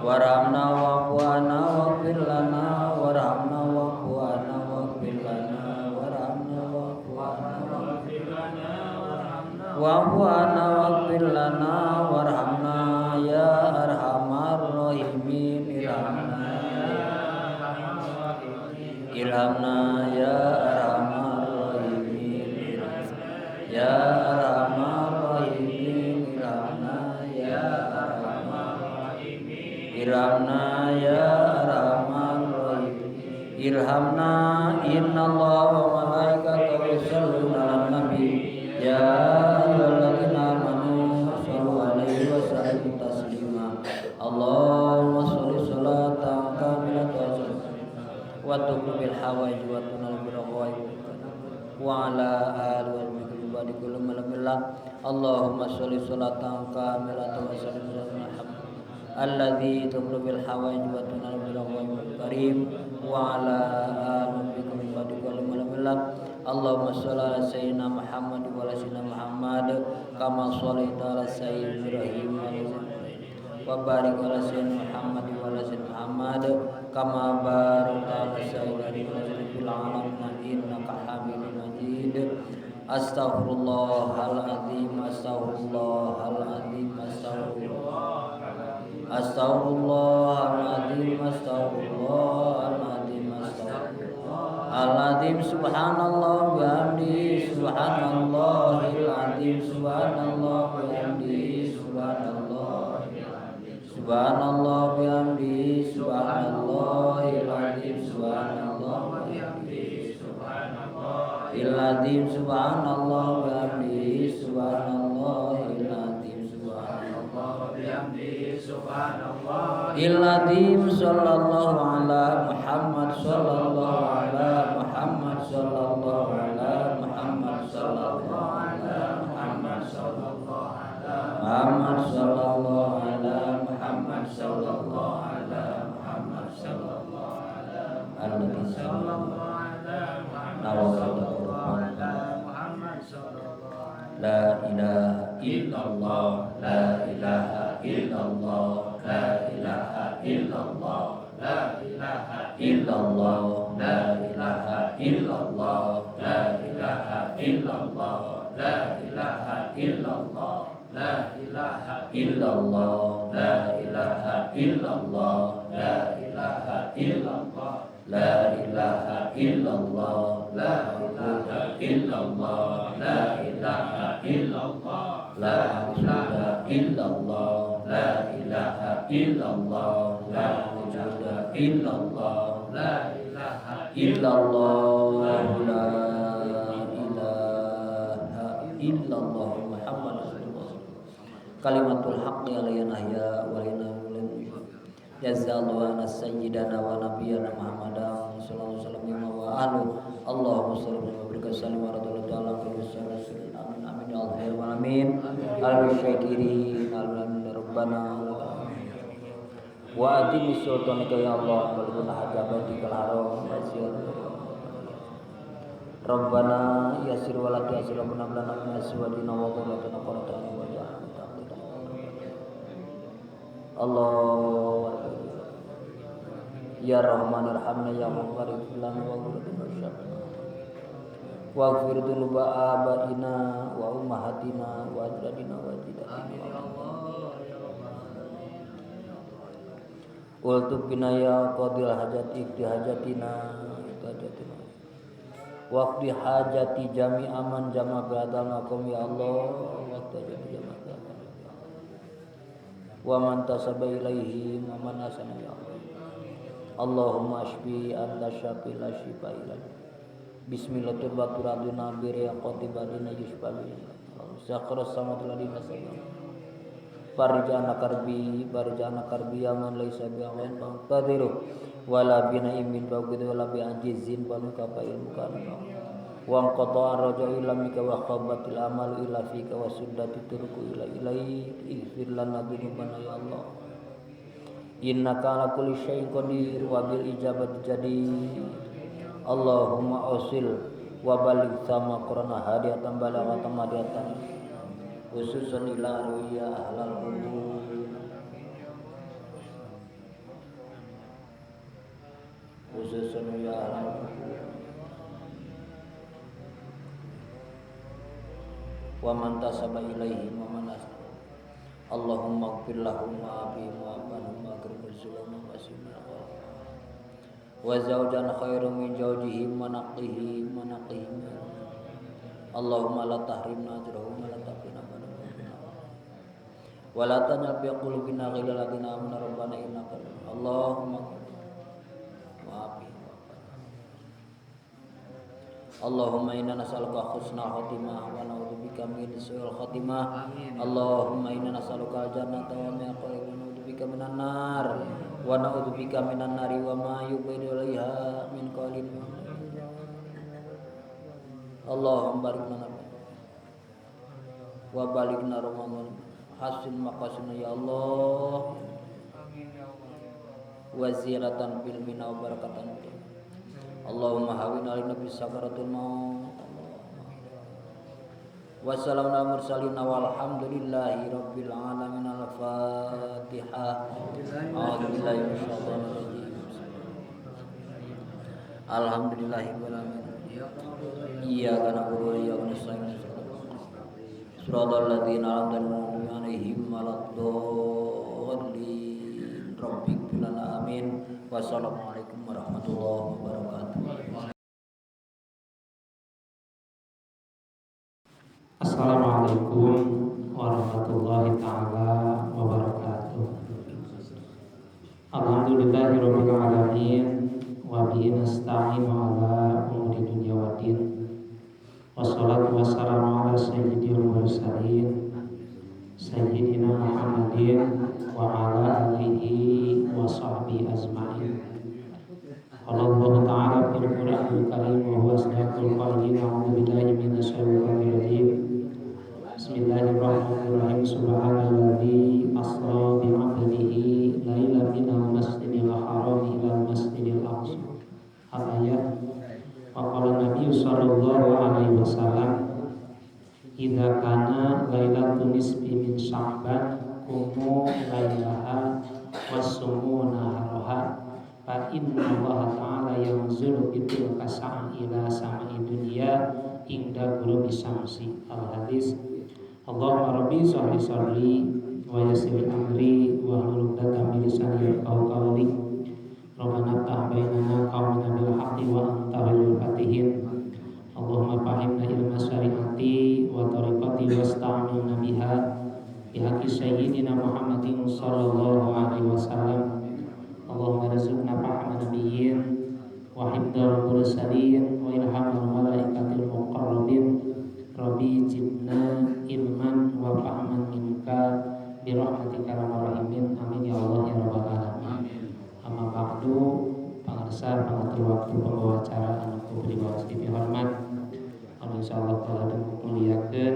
[SPEAKER 2] warhamna wa'fu 'anna waghfir lana warhamna wa'fu 'anna waghfir lana warhamna wa'fu 'anna wa'fu 'anna waghfir lana warhamna ya arhamar rahimin. Irhamna irhamna ya arhamar rahimin. Ya arhamar rahimin. Irhamna ya arhamar rahimin. Irhamna ya arhamar rahimin. Irhamna innallaha wa malaikatahu yusholluna 'alan nabi ya ayyuhalladzina amanu shallu 'alaihi wa sallimu taslima. Allahumma sholli sholatan kamilatan wa tuqbil hawaij wa tunal bil ghaib wa ala alihi wa sahbihi kullu malamillah. Allahumma sholli sholatan kamilatan wa sallim ala alladzi tuqbil hawaij wa tunal bil ghaib karim wa ala alihi wa sahbihi kullu malamillah. Allahumma sholli ala sayyidina Muhammad wa ala sayyidina Muhammad kama shallaita ala sayyidina Ibrahim wa barik ala sayyidina Muhammad wa ala sayyidina Muhammad kama barakta ala sayyidina Ibrahim fil alamin innaka Hamidum Majid. Astaghfirullahal azim, astaghfirullahal azim, astaghfirullah, astaghfirullahal azim, astaghfirullahal azim, astaghfirullahal azim. Subhanallah wa bihamdihi, subhanallahil azim, subhanallah wa bihamdihi, subhanallah, subhanallah bihamdihi, subhanallahil azim, subhanallah bihamdihi, subhanallahil azim, subhanallah bihamdihi, subhanallahil azim, subhanallah bihamdihi, subhanallahil azim. Sallallahu ala Muhammad, sallallahu ala Muhammad, sallallahu ala Muhammad, sallallahu ala Muhammad, sallallahu ala Muhammad, sallallahu ala Muhammad, sallallahu ala Muhammad, sallallahu ala Muhammad, sallallahu la ilaha illallah, la ilaha illallah, la ilaha illallah, la ilaha illallah, la ilaha illallah, la ilaha illallah, la ilaha illallah, la ilaha illallah, la ilaha illallah, la ilaha illallah, la ilaha illallah, la ilaha illallah, la ilaha illallah, la ilaha illallah, la ilaha illallah, la ilaha illallah, la ilaha illallah, la ilaha
[SPEAKER 5] Kalimatul haqqi alayna ya walina jazallahu anna sayyidana wa nabiyyana Muhammadan sallallahu alaihi wasallam wa ahlu. Allahumma shalli wa barik sallim wa radhiyallahu ta'ala anhu. Amin amin ya Allah ya rabbal alamin. Al-syakirin alamin rabbana wa adim sultanika ya Allah wal hajabatikal haram Rabbana yasir wa la tu'sir rabbana lana min azwajina wa dhurriyyatina qurrata a'yun waj'alna lil muttaqina. Allah ya Rahman arhamna ya Ghaffar ighfir lana wa ghfir waghfir dzunuba abaina wa ummahatina wa ajdadina wa ajdatina. Ultub bina ya qadil hajat ikti hajatina hajatina waqti hajati jami aman jama biadal makom ya Allah waqti hajati jama biadal wa man tasaba ilaihi wa man asana ya Allah. Allahumma ashfi anta syafi la shifa illa bismillah turbaturaduna biriqati badina yushfa bi zakra samatul ladina sabah farjana karbi farjana karbi ya man laisa bi awan faqadiru wala bina imin faqid wala bi ajizin baluka fa ilmuka wa anqata raja ila mika wa khabatil amalu ila fika wa suddati turku ila ilaik ighfir lana dzunubana ya Allah innaka ala kulli syai'in qadir wa bil ijabati jadir. Allahumma ausil wa baligh sama qur'ana hadiyatan balaghatan madiyatan khususan ila arwiya ahlal qubur khususan ya ahlal qubur wa man tasaba ilaihim wa man asaba. Allahumma ighfir lahum wa abihim wa abanhum wa akrim zulumahum wa simna wa zawjan khairum min zawjihim wa naqihim wa naqihim. Allahumma la tahrimna ajrahum wa la tafina wa la taj'al fi qulubina ghillan lil ladzina amanu rabbana innaka Allahumma wa afi. Allahumma inna nas'aluka husna khatimah wa na'udzubika min su'il khatimah. Allahumma inna nas'aluka al-jannata wa ma yaqrabuna wa na'udzubika minan nar wa na'udzubika minan nari wa ma yubaidu ilaiha min qawlin. Allahumma barik lana wa balighna Ramadan hasin maqasidna ya Allah wa ziyaratan fil mina wa barakatan. Allahumma hawin alina bis sakaratul maut. Wassalamu ala mursalin walhamdulillahi rabbil alamin. Al-Fatihah. A'udzu billahi minasyaitonir rajim. Alhamdulillahi rabbil alamin. Iyyaka na'budu wa iyyaka nasta'in. Shiratal ladzina an'amta 'alaihim waladdallin. Rabbighfir lana amin. Wassalamualaikum warahmatullahi wabarakatuh.
[SPEAKER 4] Assalamualaikum warahmatullahi taala wabarakatuh. Alhamdulillahirabbil alamin wa bihi nasta'inu ala umuri dunya waddin. Wassalatu wassalamu ala sayyidil mursalin sayyidina Muhammadin wa ala alihi wa sahbihi ajma'in. Qala Allahu ta'ala fil Qur'anil Karim wa huwa asdaqul qailin. A'udzu billahi minasyaitonir rajim. Bismillahirrahmanirrahim. Subhanalladzi asra bi 'abdihi lailan minal masjidil haram ilal masjidil aqsa. Al-ayat. Wa qala Nabi sallallahu alaihi wasallam, idza kana lailatun nisfi min Sya'ban qumu lailaha wasumu naharaha fa inna Allah ta'ala yanzulu bi tilka sa'a ila sama'i dunya inda ghurubi syamsi. Al hadis. Allahumma rabbi sholli sholli wa yassir amri wa hlul 'uqdatam min lisani yafqahu qawli. Rabbana ftah bainana qawmana bil haqqi wa anta khairul fatihin. Allahumma fahimna ilma syari'ati wa tariqati wasta'minna biha bihaqqi sayyidina Muhammadin sallallahu alaihi wasallam. Allahumma rzuqna fahma nabiyyin wa hifdzal mursalin wa ilhamal malaikatil muqarrabin. Rabbi zidna ilman wa fahman minka tempat di waktu pembawa acara anu ku pribados dipihormat anu insyaallah kalau dimuliakeun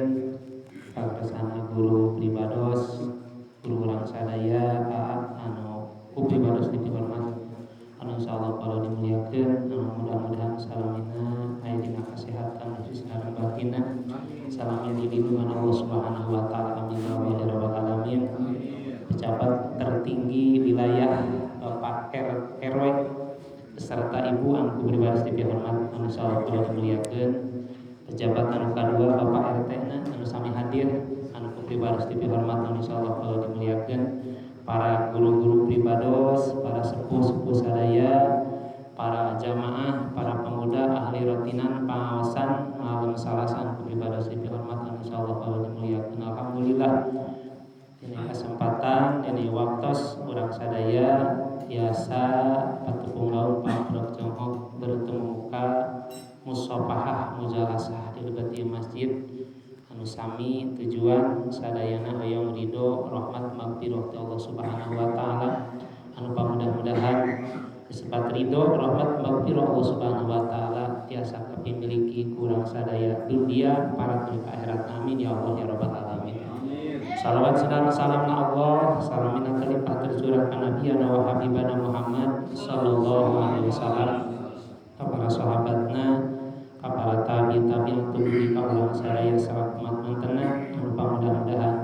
[SPEAKER 4] pakersana guru pribados guru urang sadaya anu ku pribados dipihormat anu insyaallah kalau dimuliakeun anu mudah-mudahan salamina aya dina kasehatan khususna dan batinna salamnya dilindungan Allah Subhanahu wa taala amin ya rabbal alamin. Pejabat tertinggi wilayah Bapak RW beserta Ibu anu ku pribados dipihormat anu insyaallah kalau dimuliakeun pejabat anu kadua Bapak RT na anu sami hadir anu ku pribados dipihormat anu insyaallah kalau dimuliakeun para guru-guru pribados, para sepuh-sepuh sadaya, para jamaah, para pemuda ahli rotinan pengawasan malam salasan ku pribados dipihormat anu insyaallah kalau dimuliakeun. Alhamdulillah ini kesempatan ini waktos urang sadaya biasa patepung laut patrok jongkok bertemu muka musafahah mujalasah di lebet masjid anu sami tujuan sadayana hoyong ridho rahmat magfirah ti Allah Subhanahu wa taala anu pamudah-mudahan disebut ridho rahmat magfirah Allah Subhanahu wa taala tiasa kapimiliki kurang sadaya dunia para ke akhirat amin ya Allah ya rabbal alamin. Salawat salam salam na Allah salamina terlimpah tercurah ka nabiyana wa habibana Muhammad sallallahu alaihi wasallam ka para sahabatna ka para tabi'in tabi'in tuluy ka urang sadaya salamat mantena anu mudah-mudahan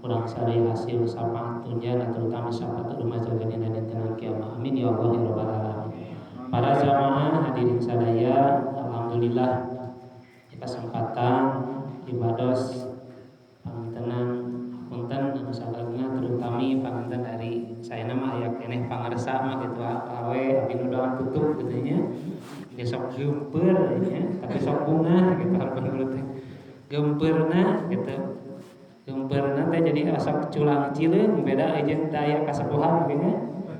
[SPEAKER 4] urang sadaya hasil syafaat dunya terutama syafaat rumah jaga dina dinten kiamat amin ya Allah ya rabbal alamin. Para jamaah hadirin sadaya alhamdulillah di kesempatan ibados pangantenan punten anu sagalna terutami panganten dari saya nama aya keneh pangarsa mah kitu awe abi nu doa tutup kitu nya besok geumpeur nya tapi sok bunga gitu harapan guru teh geumpeurna gitu geumpeurna teh jadi asa culang cileung beda jeung daya kasepuhan kitu nya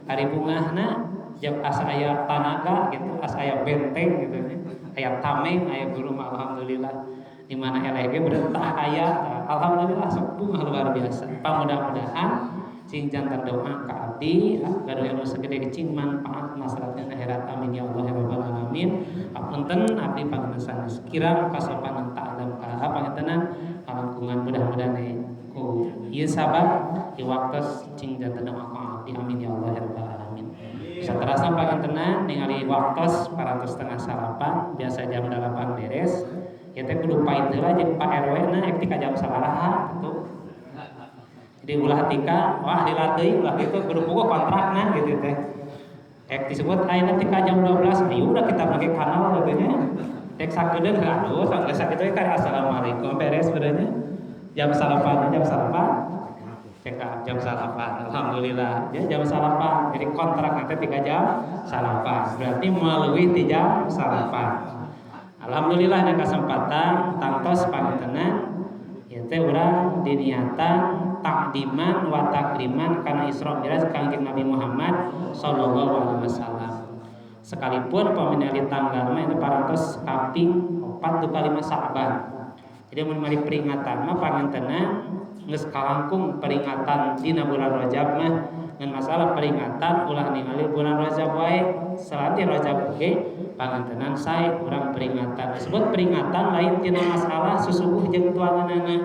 [SPEAKER 4] ari bungahna jam asa aya tanaga gitu asa aya benteng gitu nya aya tameng aya guru mah alhamdulillah di mana eleh ge berentah aya alhamdulillah sok bunga luar biasa. Pamudah-mudahan cing jantan doa ka abdi gaduh ilmu segede cing manfaat maslahatna akhirat amin ya Allah ya rabbal alamin. Apunten abdi panginten sanes kirang kasopanan ta'lam ka pangintenan kalangkungan mudah-mudahan ku ieu sabab di waktos cing jantan doa ka abdi amin ya Allah ya rabbal alamin. Saterasna pangintenan ningali waktos 8:30 biasa jam 8 beres. Ya teh kudu pait heula jeung Pak RW na ek tika jam sabaraha gitu. Jadi ulah tika wah lila deui ulah kitu kudu puguh kontrakna gitu teh. Ek disebut ayeuna tika jam 12 ayo udah kita pakai kanal gitu nya. Tek sakedeung aduh sampai sakitu kan assalamualaikum beres sebenarnya. Jam salapan jam salapan. Cek jam salapan alhamdulillah ya jam salapan. Jadi kontrak nanti 3 jam salapan. Berarti melalui 3 jam salapan. Alhamdulillah ada kesempatan tangtos pangintenan ieu teh urang diniatan takdiman wa takriman kana Isra Mi'raj Kangjeng Nabi Muhammad sallallahu alaihi wasallam. Sekalipun paminali tanggal mah itu parantos kaping 4 duka 5 Sa'ban. Jadi mun mari peringatan mah pangintenan geus kalangkung peringatan dina bulan Rajab mah ngan masalah peringatan ulah ningali bulan Rajab wae salanti Rajab oge pangantenan sae urang peringatan disebut peringatan lain tina masalah susuguh jeung tuanganana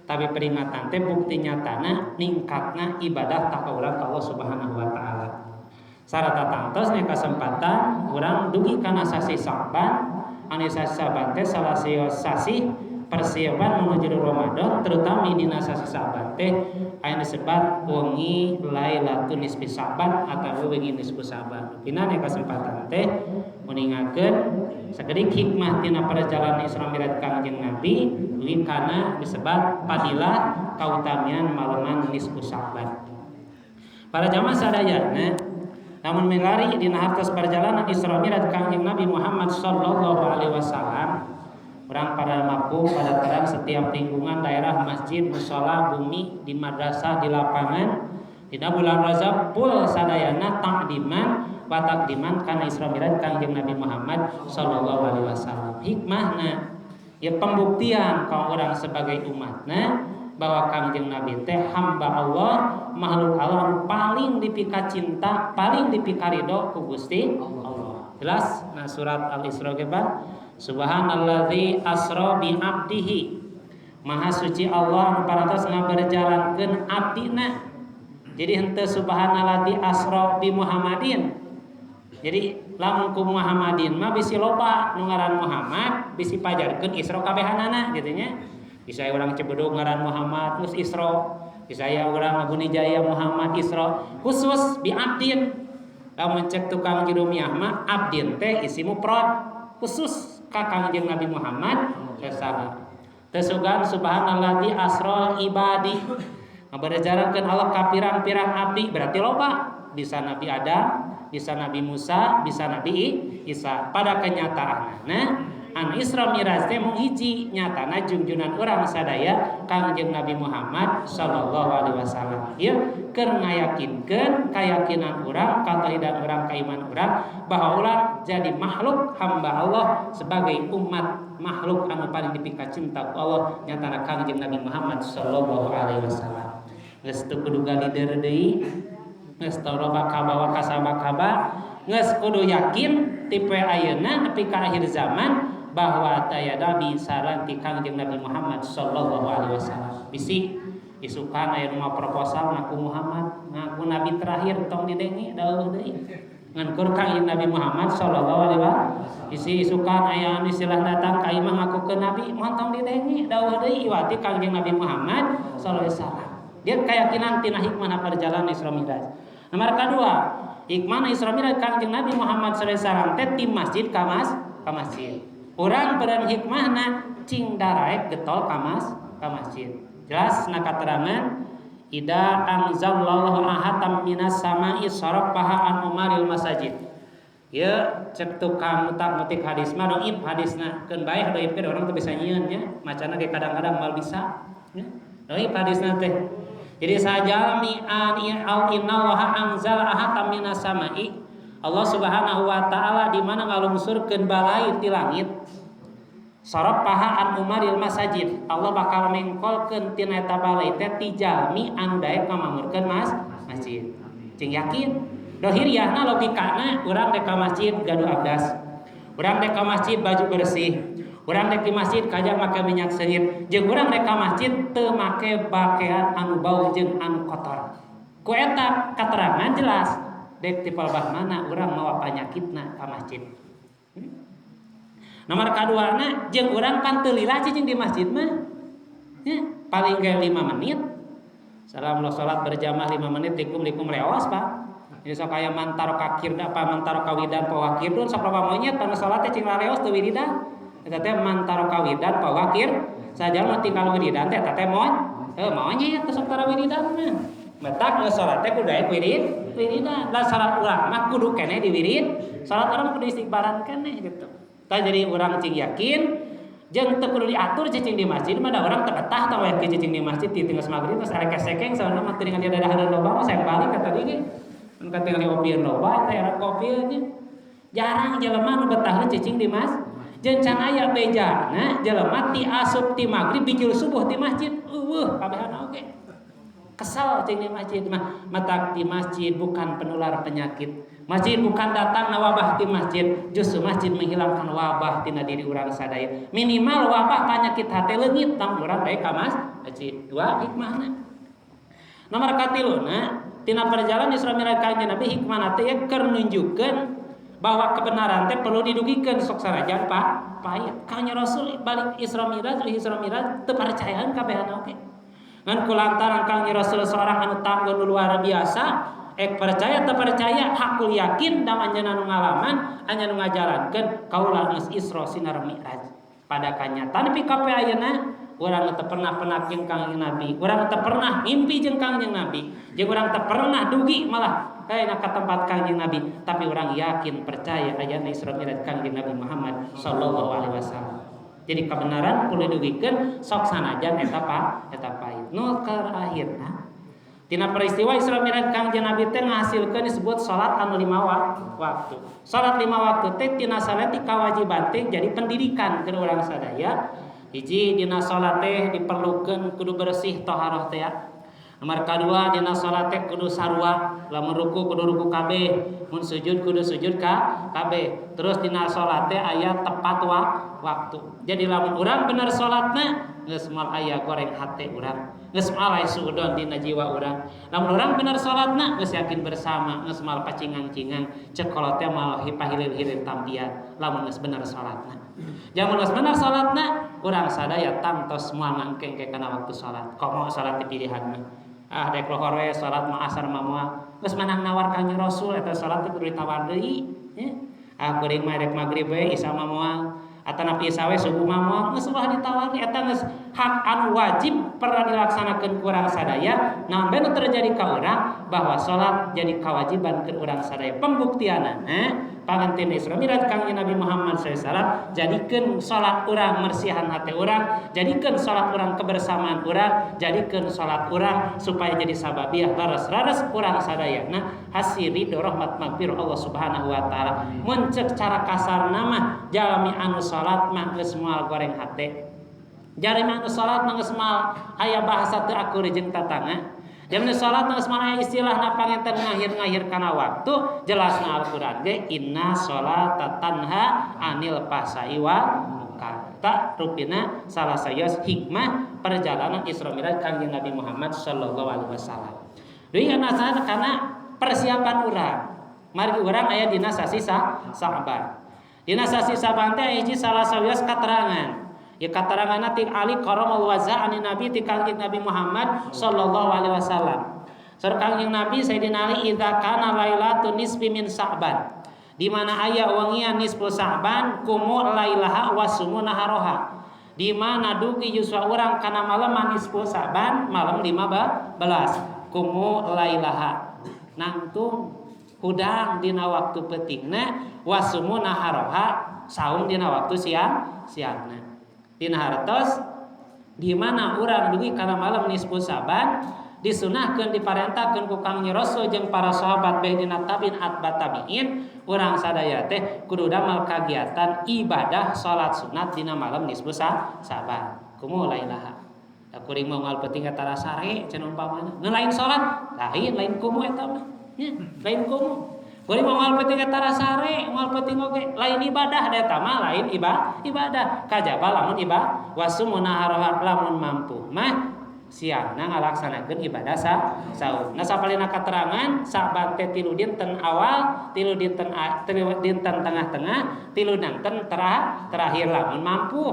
[SPEAKER 4] tapi peringatan teh bukti nyatana ningkatna ibadah ka urang ka Allah Subhanahu wa taala. Sarata tangtos nya kesempatan urang dugi kana sasih Sa'ban anu sasih Sa'ban teh salah sasih persiapan menuju Ramadan terutama dina sasih Sa'ban teh aya disebut wengi Lailatul Nisfi Sa'ban atau wengi nisfu Sa'ban. Dina kesempatan teh meningakeun sakedik hikmah tina perjalanan Isra Mi'raj Kangjeng Nabi dugi kana disebut fadilah kautamian maleman nisfu Sa'ban. Para jamaah sadayana namun milari dina hartos perjalanan Isra Mi'raj Kangjeng Nabi Muhammad sallallahu alaihi wasallam orang pada mampu pada terang setiap lingkungan daerah masjid musala bumi di madrasah di lapangan dina bulan Rajab full sadayana takdiman wa takdiman kana Isra Mi'raj Kangjeng Nabi Muhammad sallallahu alaihi wasallam. Hikmahna ya pembuktian ka orang sebagai umatna bahwa Kangjeng Nabi teh hamba Allah, makhluk Allah anu paling dipika cinta, paling dipika ridho ku Gusti Allah. Jelas nah surat Al-Isra ge Pak. Subhanalladzi asra bi abdihi. Maha suci Allah anu parantos ngaberjalankeun abdina. Jadi henteu subhanalladzi asra bi Muhammadin. Jadi lamun ku Muhammadin mah bisi loba nu ngaran Muhammad bisi pajarkeun Isra kabehanana gitu nya. Bisa urang Cibedug ngaran Muhammad terus Isra. Bisa aya urang Gunijaya Muhammad Isra. Khusus bi abdin. Lamun cek tukang jurumiyah mah abdin teh isi mufrad khusus ka Kangjeng Nabi Muhammad sallallahu. Tesugan subhanalladzi asral ibadi. Ngaberjalankeun Allah ka pirang-pirang abdi berarti loba. Bisa Nabi Adam, bisa Nabi Musa, bisa Nabi Isa. Pada kenyataanna anu Isra Miraj teh mung hiji nyatana jungjunan urang sadaya Kangjeng Nabi Muhammad sallallahu alaihi wasallam. Ieu keur ngayakinkeun kayakinan urang, katauhidan urang, kaiman urang bahwa urang jadi makhluk hamba Allah sebagai umat makhluk anu paling dipikacinta ku Allah nyatana Kangjeng Nabi Muhammad sallallahu alaihi wasallam. Geus teu kudu galider deui, geus teu loba kabawa kasaba-kaba, geus kudu yakin tipe ayeuna nepi ka akhir zaman bahwa taya nabi saranti Kangjeng Nabi Muhammad sallallahu alaihi wasallam. Bisi isukan aya nu proposal ngaku Muhammad, ngaku nabi terakhir tong didengi dauh deui. Ngan kur Kangjeng Nabi Muhammad sallallahu alaihi wasallam. Bisi isukan aya anu istilah datang ka imah ngaku ke nabi, moal tong didengi dauh deui iwati Kangjeng Nabi Muhammad sallallahu alaihi wasallam. Dia keyakinan tina hikmah perjalanan Isra Mi'raj. Nomor kedua, hikmah Isra Mi'raj Kangjeng Nabi Muhammad sallallahu alaihi wasallam teh ti masjid ka masjid. Urang beren hikmahna cing daraek getol ka masjid. Jelas na katerangan ida anzalallahu ahatam minas sama'i sarafaha an umaril masajid. Ieu cek tukang mutak-mutik hadis mah doib hadisna keun bae doib ke urang teu bisa nyieun nya, macana ge kadang-kadang moal bisa nya. Doib hadisna teh. Jadi sajalmi an al innallaha anzala ahatam minas sama'i. Allah Subhanahu wa taala di mana ngalungsurkeun balai ti langit. Sarafaha an umaril masajid. Allah bakal mengkolkeun tina eta balai teh ti jalmi anu daek ngamamurkeun masjid. Cing yakin. Dohiriahna logikana urang dek ka masjid gaduh abdas. Urang dek ka masjid baju bersih. Urang dek di masjid kajang make minyak seungit. Jeung urang dek ka masjid teu make pakaian anu bau jeung anu kotor. Ku eta katerangan jelas dek ti palebah mana urang mawa panyakitna ka masjid. Nomor kaduana jeung urang pan teu lila cicing di masjid mah. Nya, paling ge 5 menit. Salam salat berjamaah 5 menit likum-likum leos, Pak. Jadi sok aya mantaro kakir apa mantaro kawidan pawakirdun sok loba monyet pan salat teh cing laleos teu wiridan. Eta teh mantaro kawidan pawakir sajalma tinggal wiridan teh eta teh monyet teh sok tara wiridan mah. Matak geus salat teh kudu aya wirid, wiridan. Lah salat urang mah kudu keneh diwirid, salat urang kudu istighfaran keneh gitu. Tah jadi urang cing yakin jeung teu kudu diatur cicing di masjid mah da urang teu betah tah wae cicing di masjid ti tinggal magrib terus arek kesekeng sauna mah teu ningali dadahareun loba mah saya balik ka tadi ge. Mun katingali opieun loba eta era kopi nya. Jarang jelema nu betah cicing di masjid. Jeung can aya bejana jelema ti asup ti magrib bijil subuh ti masjid. Eueuh kabehana oge. Kesal cing di masjid mah, matak di masjid bukan penular penyakit. Masjid bukan datang na wabah di masjid, justru masjid menghilangkan wabah tina diri urang sadaya. Minimal wabah penyakit hati leungit tang urang bae ka masjid. Dua hikmahna. Nomor katiluna tina perjalanan Isra Mi'raj Kangjeng Nabi hikmahna teh keur nunjukkeun bahwa kebenaran teh perlu didugikeun sok sanajan Pak pahit. Kangjeng Rasul balik Isra Mi'raj, Isra Mi'raj teu percayaan kabehana oge. Ngan kulantaran Kangjeng Rasul seorang anu tangguh nu luar biasa, ek percaya teu percaya hakul yakin da anjeunna nu ngalaman, anjeunna nu ngajarankeun kaula geus Isra sinar Mi'raj. Pada kanyataan nepi ka ayeuna urang teu pernah penak jeung Kangjeng Nabi, urang teu pernah ngimpi jeung Kangjeng Nabi, jeung urang teu pernah dugi malah kayana ka tempat Kangjeng Nabi, tapi urang yakin percaya ayana Isra Mi'raj Kangjeng Nabi Muhammad sallallahu alaihi wasallam. Jadi kebenaran kudu didugikeun sok sanajan eta eta pahit. Nu terakhirna tina peristiwa Isra Mi'raj Kangjeng Nabi teh ngahasilkeun disebut salat anu 5 waktu. Salat 5 waktu teh tina salati kawajiban teh jadi pendidikan keur urang sadaya. Hiji dina salat teh diperlukeun kudu bersih taharah teh ya. Nomor kadua dina salat teh kudu sarua, lamun ruku kudu ruku kabeh, mun sujud kudu sujud ka kabeh. Terus dina salat teh aya tepat waktu. Jadi lamun urang bener salatna geus moal aya goreng hate urang, geus moal aya suudon dina jiwa urang. Lamun urang bener salatna geus yakin bersama, geus moal pacingang-cingang, cek kolot teh moal hipahilir-hilir tampian lamun geus bener salatna. Jamun geus bener salatna urang sadaya tangtos moal ngangkengke kana waktu salat. Komo salat dipilihan mah. Ah dek lohor we salat mah asar mah moal. Geus manang nawar ka Rasul eta salat teh kudu ditawar deui nya. Ah kuring mah rek magrib we isya mah moal. Atanapi isya we subuh mah moal. Geus ulah ditawar eta geus hak anu wajib pernah dilaksanakeun ku urang sadaya. Naon bae nu terjadi ka urang bahwa salat jadi kewajiban keur urang sadaya. Pembuktianana panganten Isra Mi'raj Kangjeng Nabi Muhammad sallallahu alaihi wasallam jadikeun salat urang mersihan hate urang, jadikeun salat urang kebersamaan urang, jadikeun salat urang supaya jadi sababiah laras-laras urang sadayana hasil ridho rahmat magfirah Allah Subhanahu wa taala. Mun ceuk cara kasarna mah jalmi anu salat mah geus moal goreng hate. Jalmi anu salat mah geus moal aya bahasa teu akur jeung tatangga. Jalmi salat geus moal aya istilahna panginten ngahir-ngahir kana waktu, jelasna Al-Qur'an ge inna sholata tanha anil fahsai wal munkar. Tak rupina salah sayos hikmah perjalanan Isra Mi'raj Kangjeng Nabi Muhammad sallallahu alaihi wasallam. Deui kana karena persiapan urang. Margi urang aya dina sasi Sa'ban. Dina sasi Sa'ban teh hiji salah sawios katerangan. Ya kateranganna ti Ali karamal wajha ani Nabi ti Kangjeng Nabi Muhammad sallallahu alaihi wasallam. Saur Kangjeng Nabi Sayyidina Ali idza kana lailatun nisfi min Sa'ban. Di mana aya wengian nisfu Sa'ban kumu lailaha wasumu naharoha. Di mana dugi yuswa urang kana malam nisfu Sa'ban malam 15 kumu lailaha. Nangtung hudang dina waktu peutingna wasumu naharoha saum dina waktu siangna. Dina hartos di mana urang dugi kana malam nisfu Sa'ban disunahkeun diparentahkeun ku Kangjeng Rasul jeung para sahabat bae dina tabi'in atba tabi'in urang sadaya teh kudu damel kagiatan ibadah salat sunat dina malam nisfu Sa'ban. Kumu lailaha. Da kuring mah unggal peuting eta sare cenah umpamana. Nu lain salat, lain kumu eta mah. Nya, lain kumu. Kuring mah unggal peuting eta sare, unggal peuting oge lain ibadah da eta mah lain ibadah. Kajaba lamun ibadah wasumu naharoha lamun mampu mah siangna ngalaksanakeun ibadah saum. Nah sapalina katerangan Sa'ban teh 3 dinten awal, 3 dinten 3 dinten tengah-tengah, 3 dinten terakhir lamun mampu,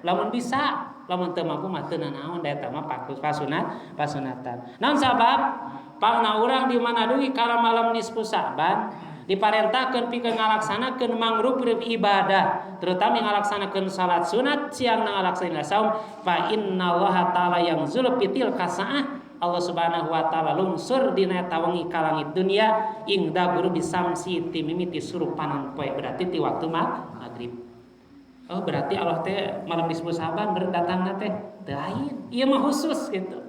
[SPEAKER 4] lamun bisa, lamun teu mampu mah teu nanaon da eta mah pasunatan. Naon sabab? Pangna urang di mana dugi kana malam nisfu Sa'ban diparentahkeun pikeun ngalaksanakeun mangrup-rup ibadah, terutama ngalaksanakeun salat sunat siang ngalaksanakeun saum, fa innallaha ta'ala yanzulu fitil kasaah. Allah Subhanahu wa taala lungsur dina eta wengi ka langit dunia ingda guru bisamsi timimiti suruh panon poe, berarti ti waktu maghrib. Oh berarti Allah teh malam nisfu Sa'ban berdatangna teh teu lain. Ieu mah khusus gitu.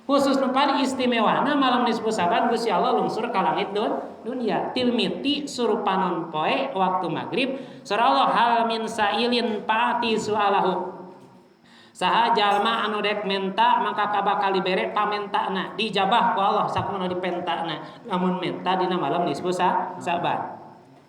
[SPEAKER 4] Khusus nu paling istimewana malam nisfu Sa'ban Gusti Allah lungsur ka langit dunia tilmiti suruh panon poe waktu maghrib. Surah Allah hal min sailin paati sualahu. Saha jalma anu dek menta maka bakal dibere pamentana, dijabah ku Allah sakumaha dipentana lamun menta dina malam nisfu Sa'ban.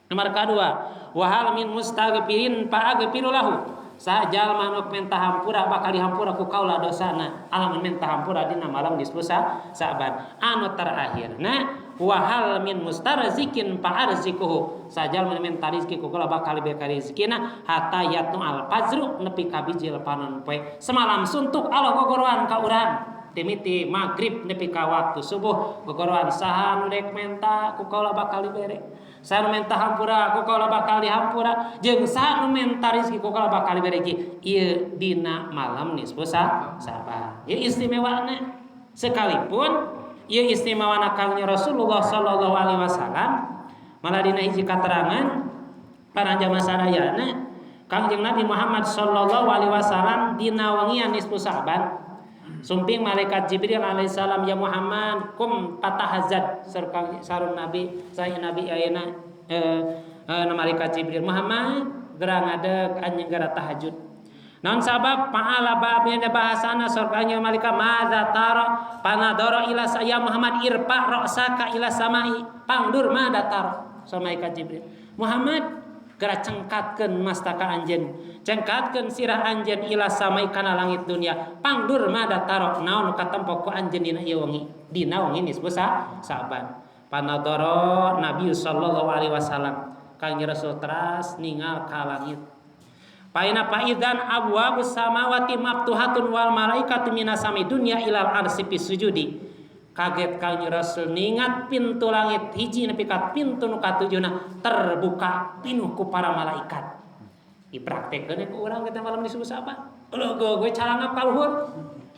[SPEAKER 4] Nomor kadua wa hal min mustaghfirin fa'aghfiru lahu. Saha jalma anu menta hampura bakal dihampura ku kaula dosana alamun menta hampura dina malam nisfu Sa'ban. Anu terakhirna wa hal min mustarzikin fa'arzikuhu. Saha jalma menta rezeki ku kaula bakal diberi rezekina hatta yatnu al fajru nepi ka bijil panon poe. Semalam suntuk Allah gogoroan ka urang timiti maghrib nepi ka waktu subuh gogoroan saha anu dek menta ku kaula bakal dibere. Saha nu menta hampura ku kaula bakal dihampura jeung saha nu menta rezeki ku kaula bakal dibere ieu dina malam nisfu Sa'ban. Ieu istimewana sekalipun ieu istimewana Kangjeng Rasulullah sallallahu alaihi wasallam malah dina hiji katerangan para jamaah sadayana Kangjeng Nabi Muhammad sallallahu alaihi wasallam dina wengian nisfu Sa'ban sumping malaikat Jibril alaihissalam ya Muhammad kum patahazad sarung Nabi saya Nabi ayeuna malaikat Jibril Muhammad gerang ngadeg anjeun gara tahajud. Naon sabab fa'ala babnya bahasana surganya malaikat madza tara panadara ila saya Muhammad irfa ra'saka ila samai pangdur madza tara so malaikat Jibril. Muhammad geura cengkatkeun mastaka anjeun, cengkatkeun sirah anjeun ila samai kana langit dunia pangdur madza tara naon katempo ku anjeun dina ieu wengi dina wengi nisfu Sa'ban. Panadara Nabi sallallahu alaihi wasallam Kangjeng Rasul teras ningal ka langit. Paina paidan abwabus samawati maftuhatun wal malaikatu minas sami dunya ilal arsy fi sujudi. Kaget Kangjeng Rasul ningat pintu langit hiji nepi ka pintu nu katujuna terbuka pinuh ku para malaikat. Dipraktekkeun ku urang kita malam nisfu Sa'ban. Eueuh gue calangap ka luhur.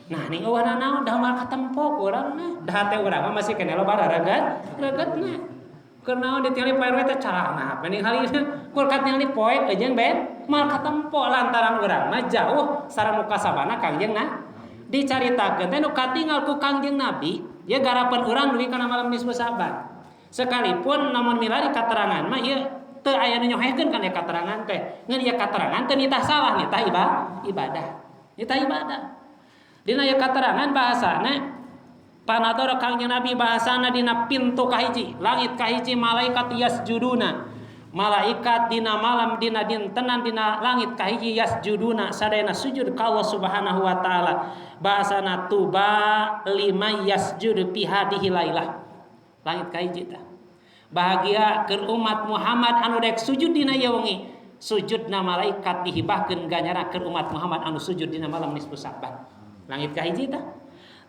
[SPEAKER 4] Nah ning eueuh naon dah moal katempo urang mah. Dah hate urang mah masih keneh loba rareget-regetna. Keur naon ditingali Pak RW teh calangap mending hali kur katingali poek jeung ben moal katempo lantaran urang mah jauh sareng mukasabana Kangjeng nah. Dicaritakeun teh nu katingal ku Kangjeng Nabi ieu garapan urang dugi kana malam nisfu Sa'ban. Sekalipun namun milari katerangan mah ieu teu aya nu nyohehkeun kana katerangan teh. Ngan ieu katerangan teu nitah salah nitah ibadah. Nitah ibadah. Dina ieu katerangan bahasana panadara Kangjeng Nabi bahasana dina pintu kahiji, langit kahiji malaikat yasjuduna. Malaikat dina malam dina dintenan dina langit kahiji yasjuduna sadayana sujud ka Allah Subhanahu wa taala. Bahasana tuba lima yasjudu fi hadhihi lailah. Langit kahiji tah. Bahagia keur umat Muhammad anu rek sujud dina ieu wengi. Sujudna malaikat dihibahkeun ganjaran keur umat Muhammad anu sujud dina malam nisfu Sa'ban. Langit kahiji tah.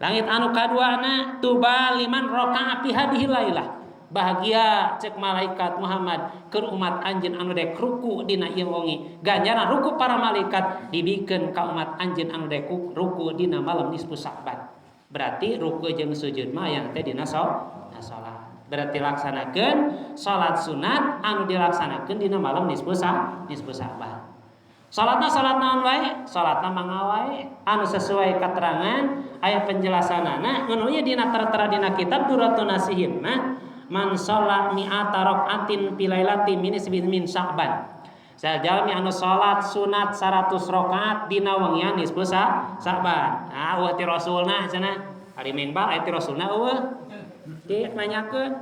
[SPEAKER 4] Langit anu kaduana tuba liman raka'a fi hadhihi lailah. Bahagia cek malaikat Muhammad keur umat anjeun anu dek ruku dina ieu wengi. Ganjaran ruku para malaikat dibikeun ka umat anjeun anu dek ruku dina malam nisfu Sa'ban. Berarti ruku jeung sujud mah yang teh dina salat. Berarti laksanakeun salat sunat anu dilaksanakeun dina malam nisfu Sa'ban. Salatna salat naon wae? Salatna mangga wae anu sesuai keterangan aya penjelasanana ngan ieu dina tertera dina kitab Duratun Nasihin mah man sholat mi'ata rakaatin fi lailati min nisfi min Sya'ban. Sajalmi anu salat sunat 100 rakaat dina wengian nisfu Sya'ban. Ah eueuh ti rasulna cenah. Ari mengbal aya ti rasulna eueuh. Di nanyakeun.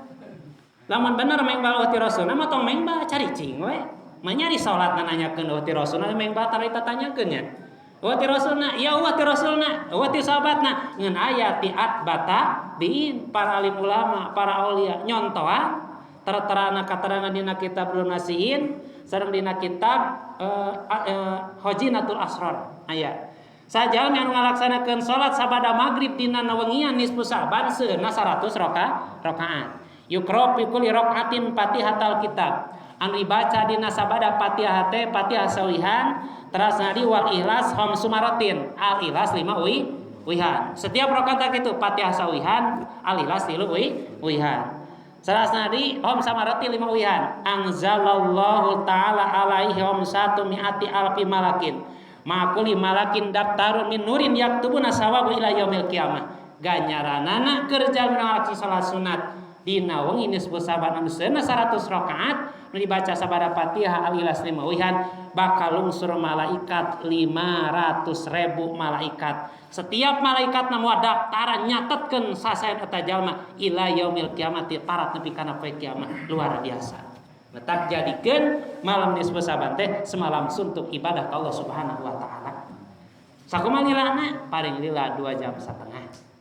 [SPEAKER 4] Lamun bener mengbal eueuh ti rasulna mah tong mengbal caricing we. Manyari salatna nanyakeun eueuh ti rasulna mengbal tara ditanyakeun nya. Eueuh ti rasulna, ya eueuh ti rasulna, eueuh ti sahabatna ngan aya ti atbata biin para alim ulama, para aulia nyontoan terterana katerangan dina kitab Nasihin sareng dina kitab Khazinatul Asrar aya. Sajalmi anu ngalaksanakeun salat sabada magrib dina wengian nisfu Sa'ban seuna 100 rakaat. Yukra fi kulli rakaatin Fatihatal kitab. Anu dibaca dina sabada Fatihah teh Fatihah sawihan teras nadi wal ikhlas khamsu maratin. Al ikhlas 5 wihan. Setiap rakaat itu Fatihah sawihan, al ikhlas 3 wihan. Salas nadi khamsa maratin 5 wihan. Anzalallahu taala alaihi khamsatu mi'ati alfi malakin. Ma'akuli malakin daftarun min nurin yaktubuna sawabu ila yaumil qiyamah. Ganjaranana keur jalmi ngalaksanakeun salat sunat dina wengi nisfu Sa'ban anu seuna 100 rakaat nu dibaca sabada Fatihah al-Ikhlas 5 wihan bakal lungsur malaikat 500.000 malaikat. Setiap malaikat na moal daftaran nyatetkeun sasaen eta jalma ila yaumil qiyamati parat nepi kana poe kiamat. Luar biasa. Matak jadikeun malam nisfu Sa'ban teh semalam suntuk ibadah ka Allah Subhanahu wa taala. Sakumaha lilana? Paling lila 2,5 jam.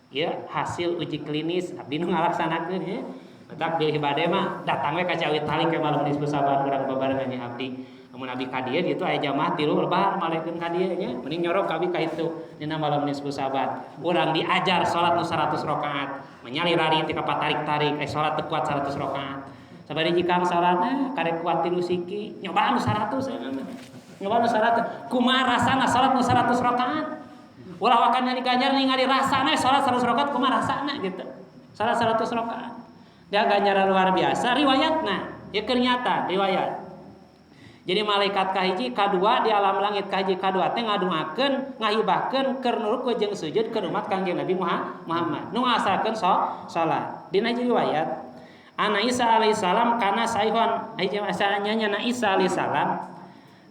[SPEAKER 4] Ya, hasil uji klinis abdi nu ngalaksanakeun ya. Matak di ibadah mah datang we ka Ciawi Talik ke malam nisfu Sa'ban urang babarengan nya abdi. Lamun abdi ka dieu ditu aya jamaah 3 lebar malekeun ka dieu nya. Mending nyorok ka abdi ka itu dina malam nisfu Sa'ban. Urang diajar salat nu 100 rakaat. Menyali rari ti ka patarik-tarik salat teu kuat 100 rakaat. Sabari jika salatna karek kuat 3 siki nyobaan nu 100 aya mah. Nyobaan nu 100 kumaha rasana salat nu 100 rakaat? Ulah wakan nyari ganjar ningali rasana salat 100 rakaat kumaha rasana gitu. Salat 100 rakaat. Dia ganjaran luar biasa riwayatna. Ya keur nyata riwayat. Jadi malaikat kahiji kadua di alam langit kahiji kadua teh ngaduakeun ngahibahkeun keur nuruku jeung sujud keur umat Kangjeng Nabi Muhammad. Nu ngasalkeun salat. Dina riwayat Ana Isa alaihi salam kana saihon hiji masanya na Isa alaihi salam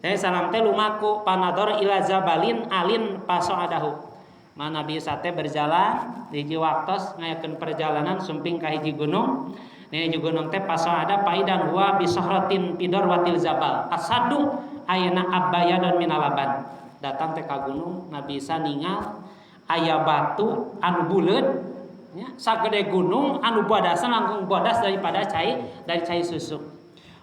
[SPEAKER 4] Teh salam teh lumaku panador ila zabalin alin pasoadahu. Mana Nabi Isa teh berjalan di hiji waktos ngayakeun perjalanan sumping ka hiji gunung. Ni hiji gunung teh pasoada paidan huwa bisohratin pidor watil zabal. Asadu ayana abbayadon minalaban. Datang teh ka gunung Nabi Isa ningal aya batu anu buleud nya sagede gunung anu badasan langkung bodas daripada cai dari cai susu.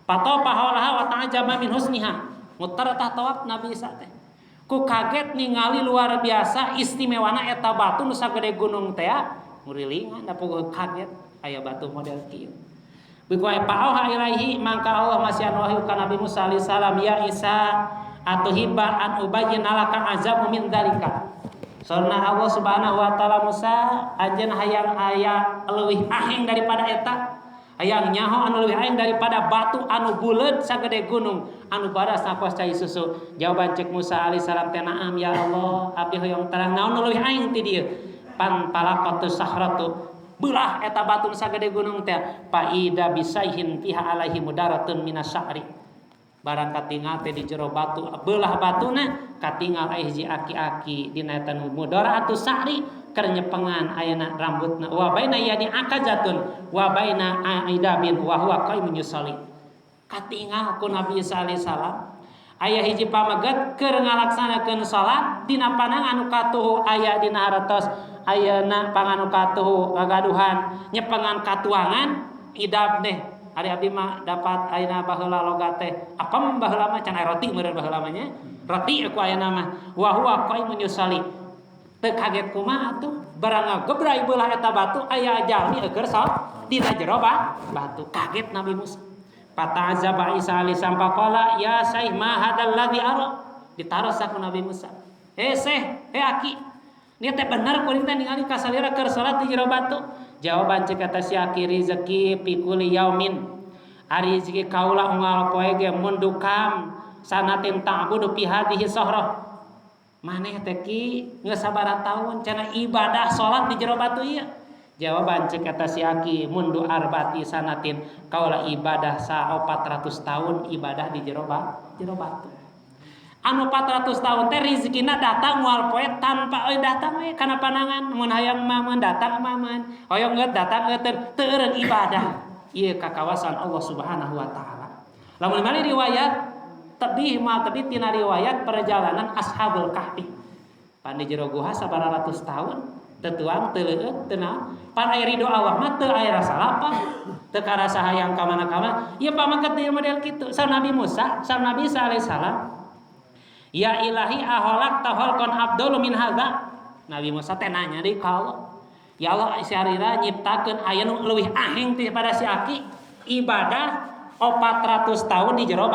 [SPEAKER 4] Patofa haulaha wa ta'ajaba min husniha. Muter tah tawaf Nabi Isa teh. Ku kaget ningali luar biasa istimewana eta batu nu sagede gunung teh ngurilingan da puguh kaget aya batu model kieu. Biku aya pa'auha ilaihi mangka Allah masihan wahyu ka Nabi Musa alaihi salam ya Isa atuhibba an ubayyina laka azabu min dzalika. Sorna Allah Subhanahu wa taala Musa anjeun hayang aya leuwih aheng daripada eta. Hayang nyaho anu leuwih aheng daripada batu anu buleud sagede gunung anu baras nakos cai susu. Jawaban cek Musa alaihi salam teh naam ya Allah abdi hoyong terang naon nu leuwih aheng ti dieu. Pan palaqatu sahratu beulah eta batu nu sagede gunung teh paida bisaihin fiha alaihi mudaratun minasya'ri. Barang katingal teh di jero batu beulah batuna katingal aya hiji aki-aki dina eta nu mudaratu sa'ri keur nyepengan ayana rambutna wa baina yadi akazatun wa baina aidabin wa huwa qaimun yusalli. Katingal ku Nabi Isa alaihi salam aya hiji pameget keur ngalaksanakeun salat dina panang anu katuhu aya dina hartos ayeuna panganu katuhu gagaduhan nyepengan katuangan idab deh. Ari abdi mah dapat ayeuna baheula logat teh apem baheula mah can aya roti meureun baheula mah nya roti ku ayeuna mah wa huwa qaimun yusalli. Teu kaget kumaha atuh barang ngagebray beulah eta batu aya jalmi eueur salat dina jero batu. Kaget Nabi Musa. Fata'azzaba Isa alaihi salam faqala ya saih ma hadzal ladzi ara. Ditaros ku Nabi Musa. Eh seh, eh aki. Ni teh bener kuring teh ningali kasalira keur salat di jero batu. Jawaban cek kata si aki rezeki pikuli yaumin. Ari rezeki kaula unggal poe ge mundukam sanatin ta'budu fi hadhihi sahrah. Maneh teh ki geus sabaraha taun cenah ibadah salat di jero batu ieu. Jawaban cek kata si aki mundu arbati sanatin kaula ibadah sa 400 tahun ibadah di jero batu. Anu 400 tahun teh rezekina datang moal poe tanpa euy datang we kana panangan mun hayang mah mun datang mah mun hoyong geut datang geut teu eureun ibadah. Ieu ka kawasan Allah Subhanahu wa taala. Lamun mali riwayat tebih mah tebih tina riwayat perjalanan Ashabul Kahfi. Pan di jero guha sabaraha ratus tahun teu tuang teu leueut teu naon. Pan aya ridho Allah mah teu aya rasa lapar, teu karasa hayang ka mana-mana. Ieu pamaket ieu model kitu. Sa Nabi Musa, sa Nabi Isa alaihi salam. Ya ilahi aholak taholkon abdul min hadza. Nabi Musa teh nanya deui ka Allah. Ya Allah si harira nyiptakeun aya nu leuwih aheng ti pada si aki ibadah 400 tahun di jero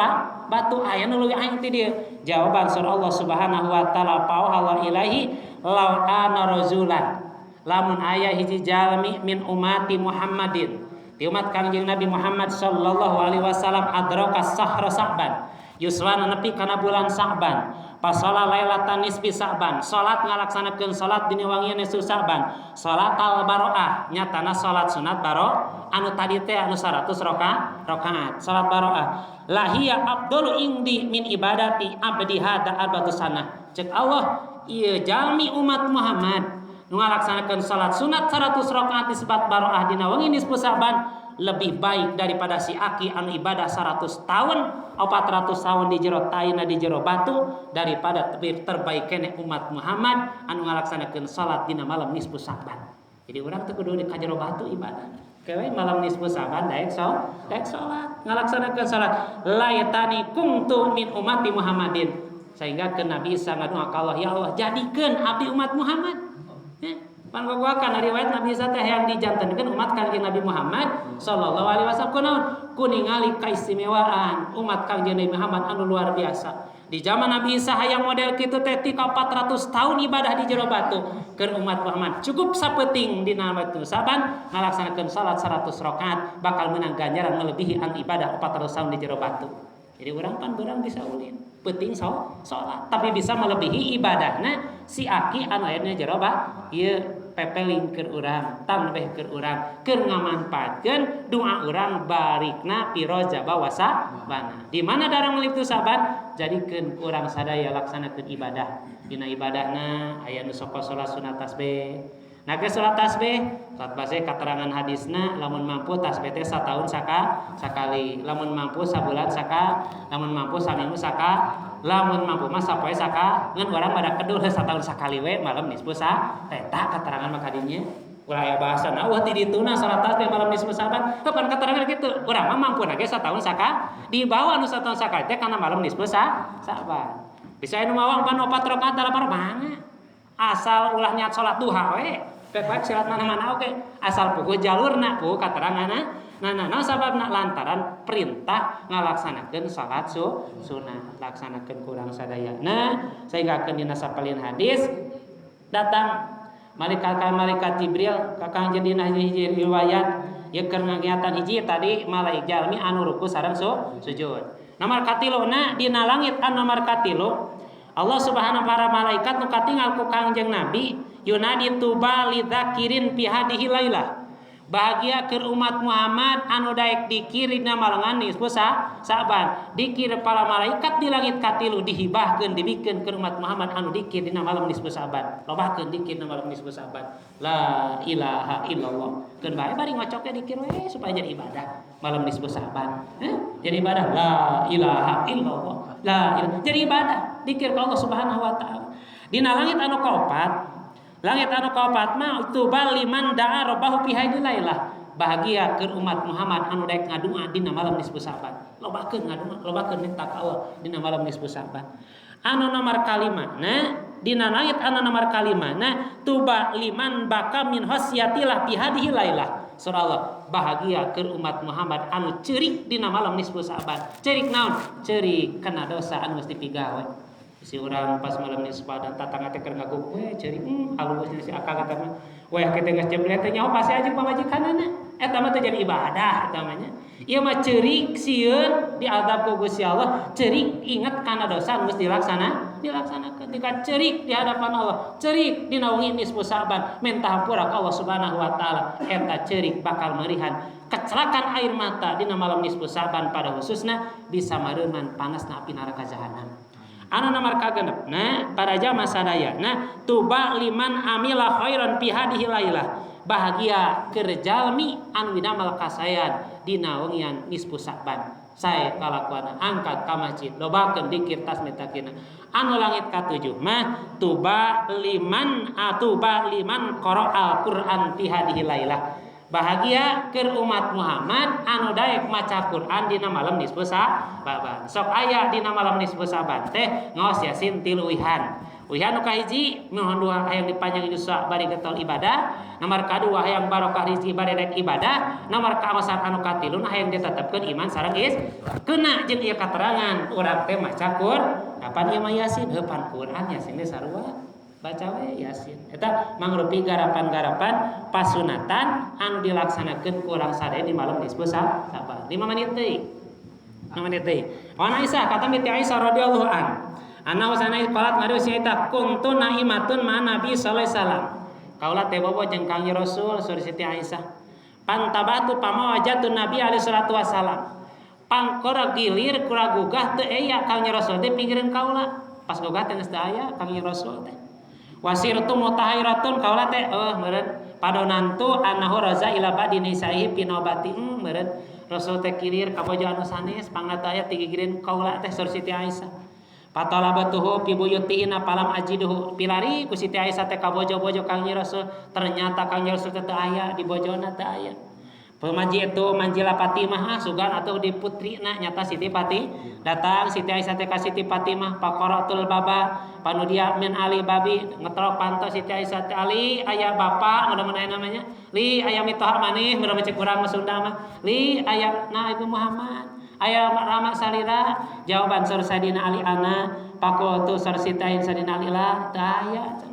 [SPEAKER 4] batu aya nu leuwih aheng ti dieu. Jawaban surah Allah Subhanahu wa taala Allah ilahi law ana rajulan. Lamun aya hiji jalmi min umati Muhammadin. Di umat Kangjeng Nabi Muhammad sallallahu alaihi wasallam adraka sahra Sa'ban. Yuswana nepi kana bulan Sa'ban. Pasola lailatan nisfi Sa'ban. Salat ngalaksanakeun salat dina wangian nisfu Sa'ban. Salat al baroah nyatana salat sunat baro anu tadi teh anu 100 rakaat. Salat baroah. Lahiya afdalu indi min ibadati abdi hada arba'atu sanah. Cek Allah ieu jalmi umat Muhammad nu ngalaksanakeun salat sunat 100 rakaat disebut baroah dina wengi nisfu Sa'ban lebih baik daripada si aki anu ibadah 100 tahun 400 tahun di jero taina di jero batu daripada terbaik keneh umat Muhammad anu ngalaksanakeun salat dina malam nisfu Sa'ban. Jadi urang teu kudu di ka jero batu ibadah. Kewe malam nisfu Sa'ban daek salat, ngalaksanakeun salat laitani kuntu min umati Muhammadin. Sehingga ke Nabi Isa ngadua ka Allah, ya Allah jadikeun abdi umat Muhammad. Ya. Panggogoakan riwayat Nabi Isa teh yang dijantenkeun umat Kangjeng Nabi Muhammad sallallahu alaihi wasallam kunaon kuningali kaistimewaan umat Kangjeng Nabi Muhammad anu luar biasa. Di zaman Nabi Isa hayang model kitu teh tika 400 tahun ibadah di jero batu keur umat Muhammad cukup sapeuting dina batu Saban ngalaksanakeun salat 100 rakaat bakal menang ganjaran melebihi anu ibadah 400 tahun di jero batu. Jadi urang pan beurang bisa ulin penting salat tapi bisa melebihi ibadahna si aki anu aya dina jero batu ieu Pepeling keur urang, tanbeh keur urang, keur ngamanfaatkeun doa urang barikna piro jaba wasabana. Di mana darang meliptu saban, jadikeun urang sadaya laksanakeun ibadah. Dina ibadahna aya nu sok salat sunat tasbih. Nah ke salat tasbih, salat tasbih katerangan hadisna lamun mampu tasbih teh sataun sakali, lamun mampu sabulan saka, lamun mampu saminggu saka, lamun mampu mah sapoe saka, ngan urang pada kedul sataun sakali we malam nisfu sa, eta katerangan mah kadinya. Ulah aya bahasa nah wah ti dituna salat tasbih malam nisfu Sa'ban. Teu pan katerangan kitu. Urang mah mampu ge sataun saka, dibawa nu sataun sakali teh kana malam nisfu Sa'ban. Bisa anu mawang pan 4 rakaat 8 mangga. Asal ulah niat salat duha we. Pek silat mana-mana oke, asal puguh jalurna puguh kateranganna. Nah, nah, sababna lantaran perintah ngalaksanakeun salat sunah, laksanakeun kurang sadayana sehingga keun dina sapalin hadis datang malaikat Jibril ka Kangjeng dina hiji riwayat ieu keur ngagiatan hiji tadi malaikat jalmi anu ruku sareng sujud. Nomor katiluna dina langit anu nomor katilu Allah subhanahu para malaikat nu katingal ku Kangjeng Nabi yunadi tuba lidzakirin fi hadhihi lailah. Bahagia keur umat Muhammad anu daek dikir dina malengan nisfu Sa'ban. Dikir para malaikat di langit katilu dihibahkeun dibikeun keur umat Muhammad anu dikir dina malam nisfu Sa'ban. Lobahkeun dikir dina malam nisfu Sa'ban. La ilaha illallah. Keun bae bari ngocoknya dikir we supaya jadi ibadah malam nisfu Sa'ban. Jadi ibadah la ilaha illallah. La ilaha. Jadi ibadah dikir ka Allah Subhanahu wa taala. Dina langit anu kaopat, langit anu kaopat mah tubal liman da'a rabbahu fi hadhihi lailah. Bahagia keur umat Muhammad anu daek ngadua dina malam nisfu Sa'ban. Lobakeun ngadua, lobakeun minta ka Allah dina malam nisfu Sa'ban. Anu nomor kalimana dina langit anu nomor kalimana tuba liman baka min khasyatillah fi hadhihi lailah. Surah Allah, bahagia keur umat Muhammad anu ceurik dina malam nisfu Sa'ban. Ceurik naon? Ceurik kana dosa anu geus dipigawe. Si urang pas malam nisfu Sa'ban tatangga teh keur ngaguk we ceurik halus si akang eta mah. Weh kitu geus jeblet teh nyaho pasti aja pamajikanana. Eta mah teh jadi ibadah eta mah nya. Ieu mah ceurik sieun diazab ku Gusti Allah, ceurik inget kana dosa geus dilaksanakeun. Ketika ceurik di hadapan Allah, ceurik dina wengi nisfu Sa'ban, minta hampura ka Allah Subhanahu wa taala, eta ceurik bakal merihan kecelakaan air mata dina malam nisfu Sa'ban pada khususna bisa mareuman panasna api neraka jahanam. Anu nomor kagenepna para jamaah sadayana tuba liman amila khairan fi hadhihi lailah. Bahagia keur jalmi anu dinamal kasayan dina wengian nisfu Sa'ban. Sae kalakuana angkat ka masjid, lobakeun dikir tasmid takina. Anu langit katujuh mah tuba liman atuba liman qara'al Qur'an fi hadhihi lailah. Bahagia keur umat Muhammad anu daek maca Quran dina malam nisfu Sa'ban. Sok aya dina malam nisfu Sa'ban teh ngaos Yasin tilu wihan. Wihan nu kahiji nuhun dua hayang dipanjang yuswa bari getol ibadah, nomor kadua hayang barokah rezeki bari rek ibadah, nomor kaosan anu katilu hayang ditetepkeun iman sareng is. Keuna jeung ieu katerangan urang teh maca Quran, kapan ieu mah Yasin? Heuh pan Quran Yasin teh sarua. Baca we Yasin. Eta mangrupi garapan-garapan pasunatan anu dilaksanakeun ku urang sadaya di malam nisfu Sa'ban. 5 menit deui. 5 menit deui. Wa Aisyah kata miti Aisyah radhiyallahu an. Anna wasana qalat ngadu si eta kuntu naimatun ma Nabi sallallahu alaihi wasallam. Kaula teh bobo jeung Kangjeng Rasul sur Siti Aisyah. Pantabatu pamawajatun Nabi alaihi salatu wasallam. Pangkora gilir kura gugah teu aya Kangjeng Rasul teh pinggireun kaula. Pas gugah teh geus teu aya Kangjeng Rasul teh. Wasirtu mutahhiratun kaula teh meureun padonantu annahu raza ila badi nisaihi pinobati meureun Rasul teh kilir ka bojo anu sanes pangna teh aya tigigireun kaula teh sur Siti Aisyah. Patalabatuhu fi buyutiina palam ajiduhu pilari ku Siti Aisyah teh ka bojo-bojo Kangjeng Rasul ternyata Kangjeng Rasul teh teu aya di bojona teu aya. Pemaji itu manjila Fatimah sugan atau di putrina nyata Siti Pati datang Siti Aisyah teh ka Siti Fatimah faqaratul baba panudia min ali babi ngetrok panto Siti Aisyah teh ali aya bapa mudah-mudahan namanya li aya mitoha maneh mudah cek urang mah Sunda mah li aya na Ibu Muhammad aya Rama salira jawaban sur Sadina Ali ana pakotu sur Sitain Sadina Ali lah teu aya.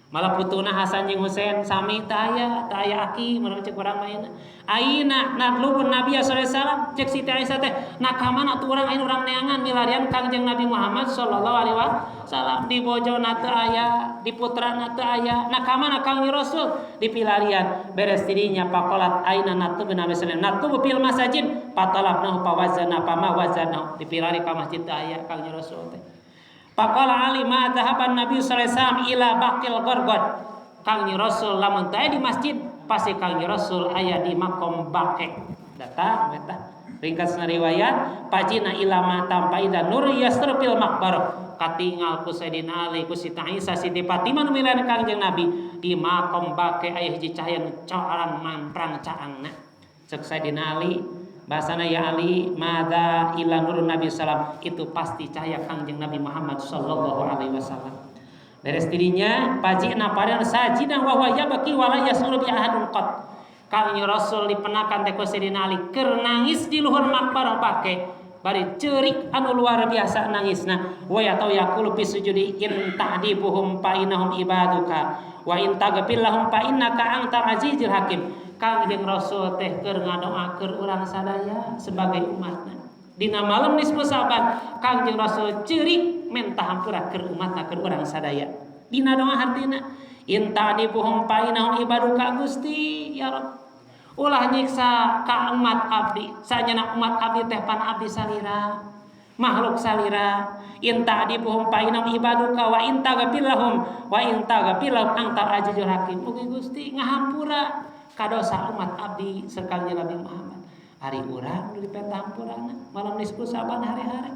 [SPEAKER 4] Malah putuna Hasan jeung Husain sami teu aya, teu aya aki mun cek urang mah ayeuna. Aina natlubun Nabi sallallahu alaihi wasallam cek Siti Aisyah teh, nah ka mana atuh urang ayeuna urang neangan milarian Kangjeng Nabi Muhammad sallallahu alaihi wasallam di bojona teu aya, di putrana teu aya. Nah ka mana Kangjeng Rasul dipilarian beres dirinya pakolat aina natlubun Nabi sallallahu alaihi wasallam natlubu fil masajid patalabnahu pawazana pama wazana dipilari ka masjid teu aya Kangjeng Rasul teh. Faqala Ali ma dhahaban Nabi sallallahu alaihi wasallam ila baqil gharqad. Kangjeng Rasul lamun teu aya di masjid pasti Kangjeng Rasul aya di makom Baqi. Datang eta ringkasna riwayat pajina ilama tampa ida nur yasru fil maqbarah. Katingal ku Sayyidina Ali ku Siti Aisyah Siti Fatimah nu milarian Kangjeng Nabi di makom Baqi aya hiji cahaya nu corang mamprang caangna. Cek Sayyidina Ali bahasana ya Ali madza illa nurun Nabi sallam itu pasti cahaya Kangjeng Nabi Muhammad sallallahu alaihi wasallam. Beres dirinya pajina padan sajidang wa huwa yabki wa la yasuru bi ahadun qat. Kangjeng Rasul dipenakan teh ku Sayyidina Ali keur nangis di luhur makbarah Baqi bari ceurik anu luar biasa nangisna wa ya tau yaqulu fi sujudi in ta'dibuhum fa innahum ibaduka wa in taghfir lahum fa innaka antal azizul hakim. Kangjeng Rasul teh keur ngadoakeun urang sadaya sebagai umatna. Dina malam nisfu Sa'ban Kangjeng Rasul ceurik menta hampura keur umatna keur urang sadaya. Dina doa hartina in ta'dibuhum fa innahum ibaduka Gusti ya Rabb. Ulah nyiksa ka umat abdi, sanyana umat abdi teh pan abdi salira, makhluk salira. In ta'dibuhum fa innahum ibaduka wa in taghfir lahum wa in taghfir lahum antal azizul hakim. Mugi Gusti ngahampura kadosa umat abdi serkangnya Nabi Muhammad. Ari urang nu dipetahampurana malam nisfu Sa'ban hari-hari.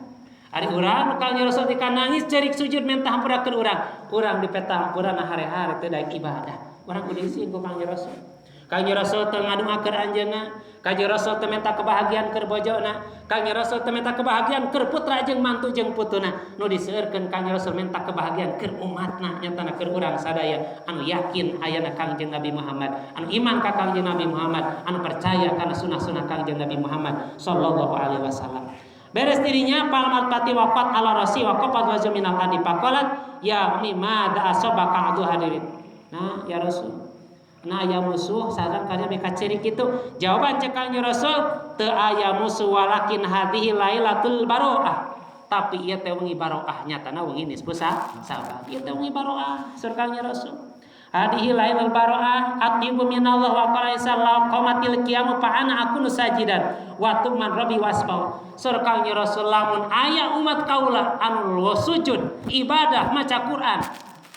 [SPEAKER 4] Ari urang nu Kangjeng Rasul dika nangis cerik sujud minta hampura keur urang. Urang dipetahampurana hari-hari teu daek ibadah. Urang kudu diisi ku Kangjeng Rasul. Kangjeng Rasul teu ngadoakeun anjeunna, Kangjeng Rasul teu minta kebahagiaan keur bojona, Kangjeng Rasul teu minta kebahagiaan keur putra jeung mantu jeung putuna. Nu diseueurkeun Kangjeng Rasul minta kebahagiaan keur umatna nyatana keur urang sadaya anu yakin ayana Kangjeng Nabi Muhammad, anu iman ka Kangjeng Nabi Muhammad, anu percaya kana sunah-sunah Kangjeng Nabi Muhammad sallallahu alaihi wasallam. Beres dirinya palmat pati waqat ala rasi waqafat wa minal adi faqalat ya ummi ma da asabaka adu hadirin. Nah ya Rasul, nah aya musuh sareng kalian mika ciri kitu. Jawaban cek Kangjeng Rasul teu aya musuh walakin hadhihi lailatul baroah. Tapi ieu teh wengi baroah nyatana wengi nisfu Sa'ban. Ieu teh wengi baroah sur Kangjeng Rasul. Hadhihi lailatul baroah atibu minallah wa qala sallallahu qamatil qiyamu fa ana akunu sajidan wa tumman rabbi wasfau. Sur Kangjeng Rasul lamun aya umat kaula anu sujud ibadah maca Quran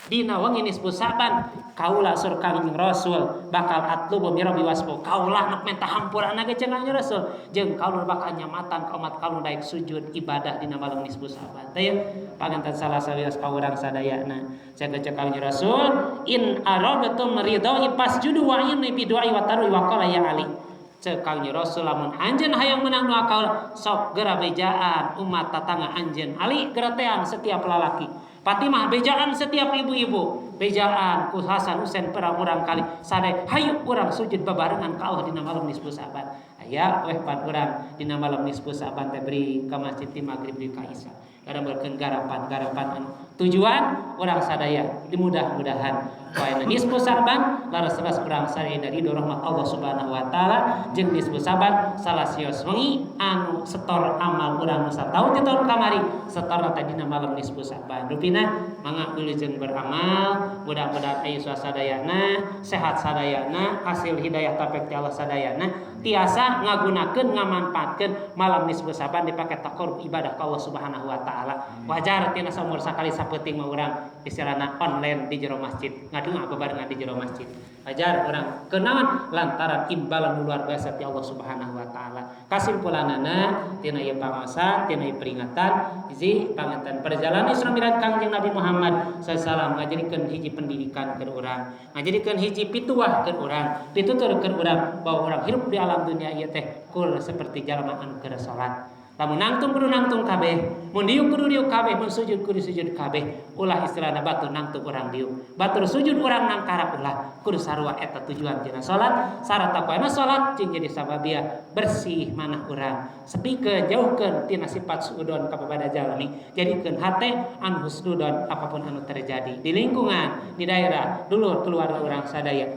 [SPEAKER 4] dina wengi nisfu Sa'ban kaula sur Kangjeng Rasul bakal atlubu mirabi wasfu kaula nak minta hampurana ge jeung Kangjeng Rasul jeung kaula bakal nyamatan ka umat kaula daek sujud ibadah dina malam nisfu Sa'ban. Teh panganten salah sawios ka urang sadayana cek Kangjeng Rasul in aradtum ridai fasjudu wa inni bi du'ai wa taru wa qala ya Ali. Cek Kangjeng Rasul lamun anjeun hayang menang doa kaula sok geura bejaan umat tatangga anjeun Ali geratean setiap lalaki Fatimah bejaan setiap ibu-ibu bejaan ku Hasan Husain perang urang kali sadaya hayu urang sujud babarengan ka Allah dina malam nisfu Sa'ban. Aya weh pan urang dina malam nisfu Sa'ban teh beri ka masjid ti magrib di ka Isya. Kada beukeun garapan-garapan anu tujuan urang sadaya dimudah-mudahan wae nisfu Sa'ban laras-laras urang sadaya dari rahmat Allah Subhanahu wa taala jeung nisfu Sa'ban salah sios wengi anu setor amal urang nu sataun ti taun kamari setor teh dina malam nisfu Sa'ban. Rupina mangga wilujeng beramal mudah-mudahan aya sadayana sehat sadayana hasil hidayah taufik ti Allah sadayana tiasa ngagunakeun ngamanfaatkeun malam nisfu Sa'ban dipake taqarrub ibadah ka Allah Subhanahu wa taala. Wajar tina saumur sakali sapeuting mah urang istilahna online di jero masjid ngadunga bebarengan di jero masjid. Wajar urang kunaon lantaran imbalan luar biasa ti Allah Subhanahu wa taala. Kasimpulanana tina ieu pangaosan tina ieu peringatan hiji panganten perjalanan Isra Mi'raj Kangjeng Nabi Muhammad sallallahu alaihi wasallam ngajadikeun hiji pendidikan keur urang, ngajadikeun hiji pituah keur urang, pitutur keur urang bahwa urang hirup di alam dunia ieu teh kur seperti jalma anu keur salat. Lamun nangtung kudu nangtung kabeh, mun diuk kudu diuk kabeh, mun sujud kudu sujud kabeh. Ulah istilahna batur nangtung urang diuk, batur sujud urang nangkarap ulah. Kudu sarua eta tujuan tina salat, sarata poena salat cing jadi sababia bersih manah urang. Sepikeun jauhkeun tina sifat suudon ka papada jalmi. Jadikeun hate anu husnudon apapun anu terjadi di lingkungan, di daerah, dulur keluarga urang sadaya.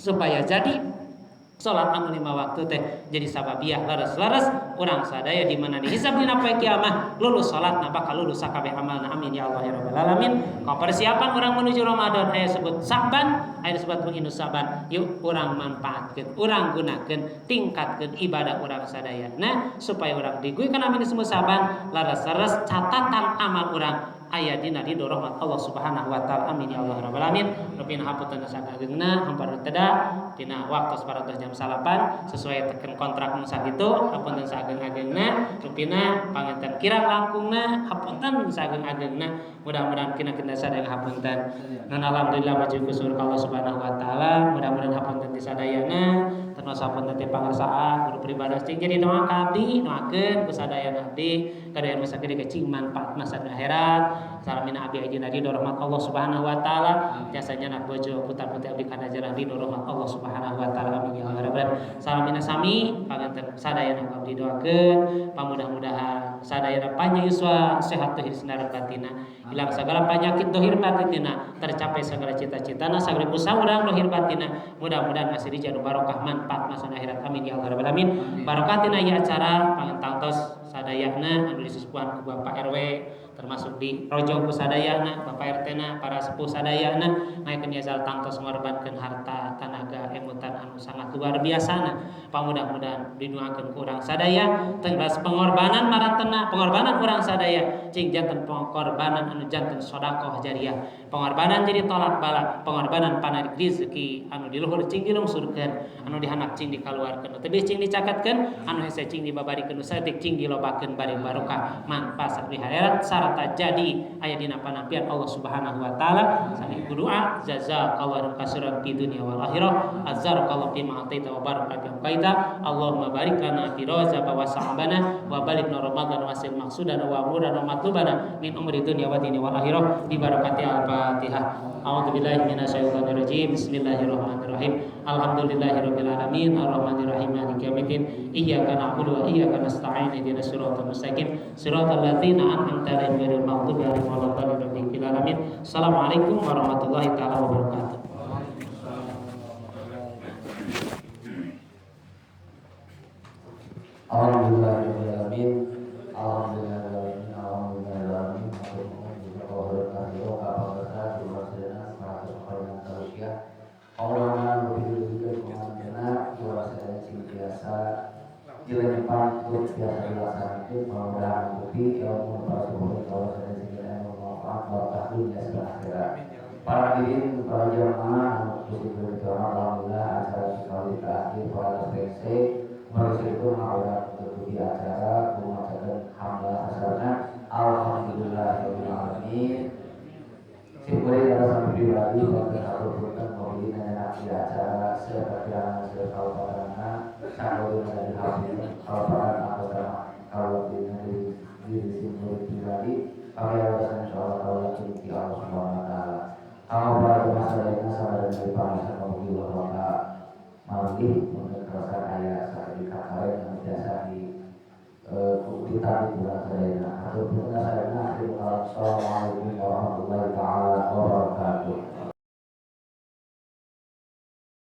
[SPEAKER 4] Supaya jadi salat anu 5 waktu teh jadi sababiah leres-leres urang sadaya di mana dihisab dina poe kiamah lulus salatna bakal lulus sakabeh amalna amin ya Allah ya rabbal alamin. Ka persiapan urang menuju Ramadan aya sebut Sa'ban, aya disebut menginu Sa'ban, yuk urang manfaatkeun, urang gunakeun, tingkatkeun ibadah urang sadaya. Nah, supaya urang diguikeun amin semua Sa'ban leres-leres catatan amal urang aya dina ridho rahmat Allah Subhanahu wa taala amin ya Allah rabbal alamin. Rupina hapunten sagagengna hampir teda dina waktu 400 jam 9 sesuai teken kontrak nu sakitu hapunten saageng-agengna rupina panganten kirang langkungna hapunten saageng-agengna mudah-mudahan kina kita sadaya hapunten. Nan alhamdulillah maju ke surga Allah Subhanahu wa taala mudah-mudahan hapunten ti sadayana termasuk hapunten ti pangersaan guru pribadi cing jadi doa ka abdi doakeun ku sadayana abdi kadaya masa gede kecing manfaat masa akhirat. Salamina abi ajina ridho rahmat Allah Subhanahu wa taala jasanya nak bojo putar putih abdi kana jalan ridho rahmat Allah Subhanahu wa taala amin ya rabbal alamin. Salamina sami panganten sadayana abdi doakeun pamudah-mudahan sadayana panjang yuswa sehat dohir sinar batina hilang segala penyakit dohir batina tercapai segala cita-citana sagala usaha urang dohir batina mudah-mudahan masih dijadu barokah manfaat masa akhirat amin ya rabbal alamin. Barokah tina ieu acara pangantos sadayana anu disesepuhan ku Bapak RW termasuk di rojong ku sadayana Bapak RT na para sepuh sadayana ngayakeun yazal tangtos ngorbankeun harta tanaga emutan anu sangat luar biasana pamudah-mudahan dinuakeun ku urang sadaya tenggelas pengorbanan marantena pengorbanan urang sadaya cing janten pengorbanan anu janten sedekah jariah pengorbanan jadi tolak bala pengorbanan panarik rezeki anu di luhur cing dilungsurkeun anu dihanak cing dikaluarkeun tebih cing dicakatkeun anu hese cing dibabarikeun saeutik cing dilobakeun bari barokah manfaat di akhirat sarta jadi aya dina panampian Allah Subhanahu wa taala. Sami doa jazakallahu khairan fi dunya wal akhirah azzarakallahu fi ma ataita wa baraka fi qaita Allahumma barik lana fi rajab wa sa'bana wa balighna ramadan wa sil maqsudana wa amurana wa matlubana min umri dunya wa dini wal akhirah bi barakati al-Fatihah. A'udzu billahi minasyaitonir rajim. Bismillahirrahmanirrahim. Alhamdulillahirabbil alamin arrahmanirrahim maliki yaumiddin iyyaka na'budu wa iyyaka nasta'in ihdinas siratal mustaqim siratal ladzina an'amta 'alaihim ghairil maghdubi 'alaihim waladdallin alamin. Assalamualaikum warahmatullahi taala wabarakatuh.
[SPEAKER 2] Alhamdulillahirabbil alamin. Alhamdulillahirabbil alamin. Alhamdulillahirabbil alamin. Dilenyepan untuk biasa dilaksanakan mudah-mudahan bukti ilmu para sepuh kalau sudah segala ilmu manfaat barokah dunia dan akhirat. Para hadirin, para jamaah khusus berjamaah alhamdulillah acara sekali terakhir para SPC bersyukur maudah untuk di acara mengucapkan hamdalah hasanah alhamdulillahirabbil alamin. Simpulnya adalah pribadi dan keharusan pembina di acara seperti sekaupatana sanggup dari hasil kaupatan anggota kalau diri diri simpul pribadi kami harus insyaallah kalau di Allah Subhanahu wa taala. Kalau pada masa ini sama dari bangsa mobil kota malih untuk kerasa kaya saat di kakaren yang biasa di ditarik bulan sadayana atau bulan sadayana. Assalamualaikum warahmatullahi taala wabarakatuh.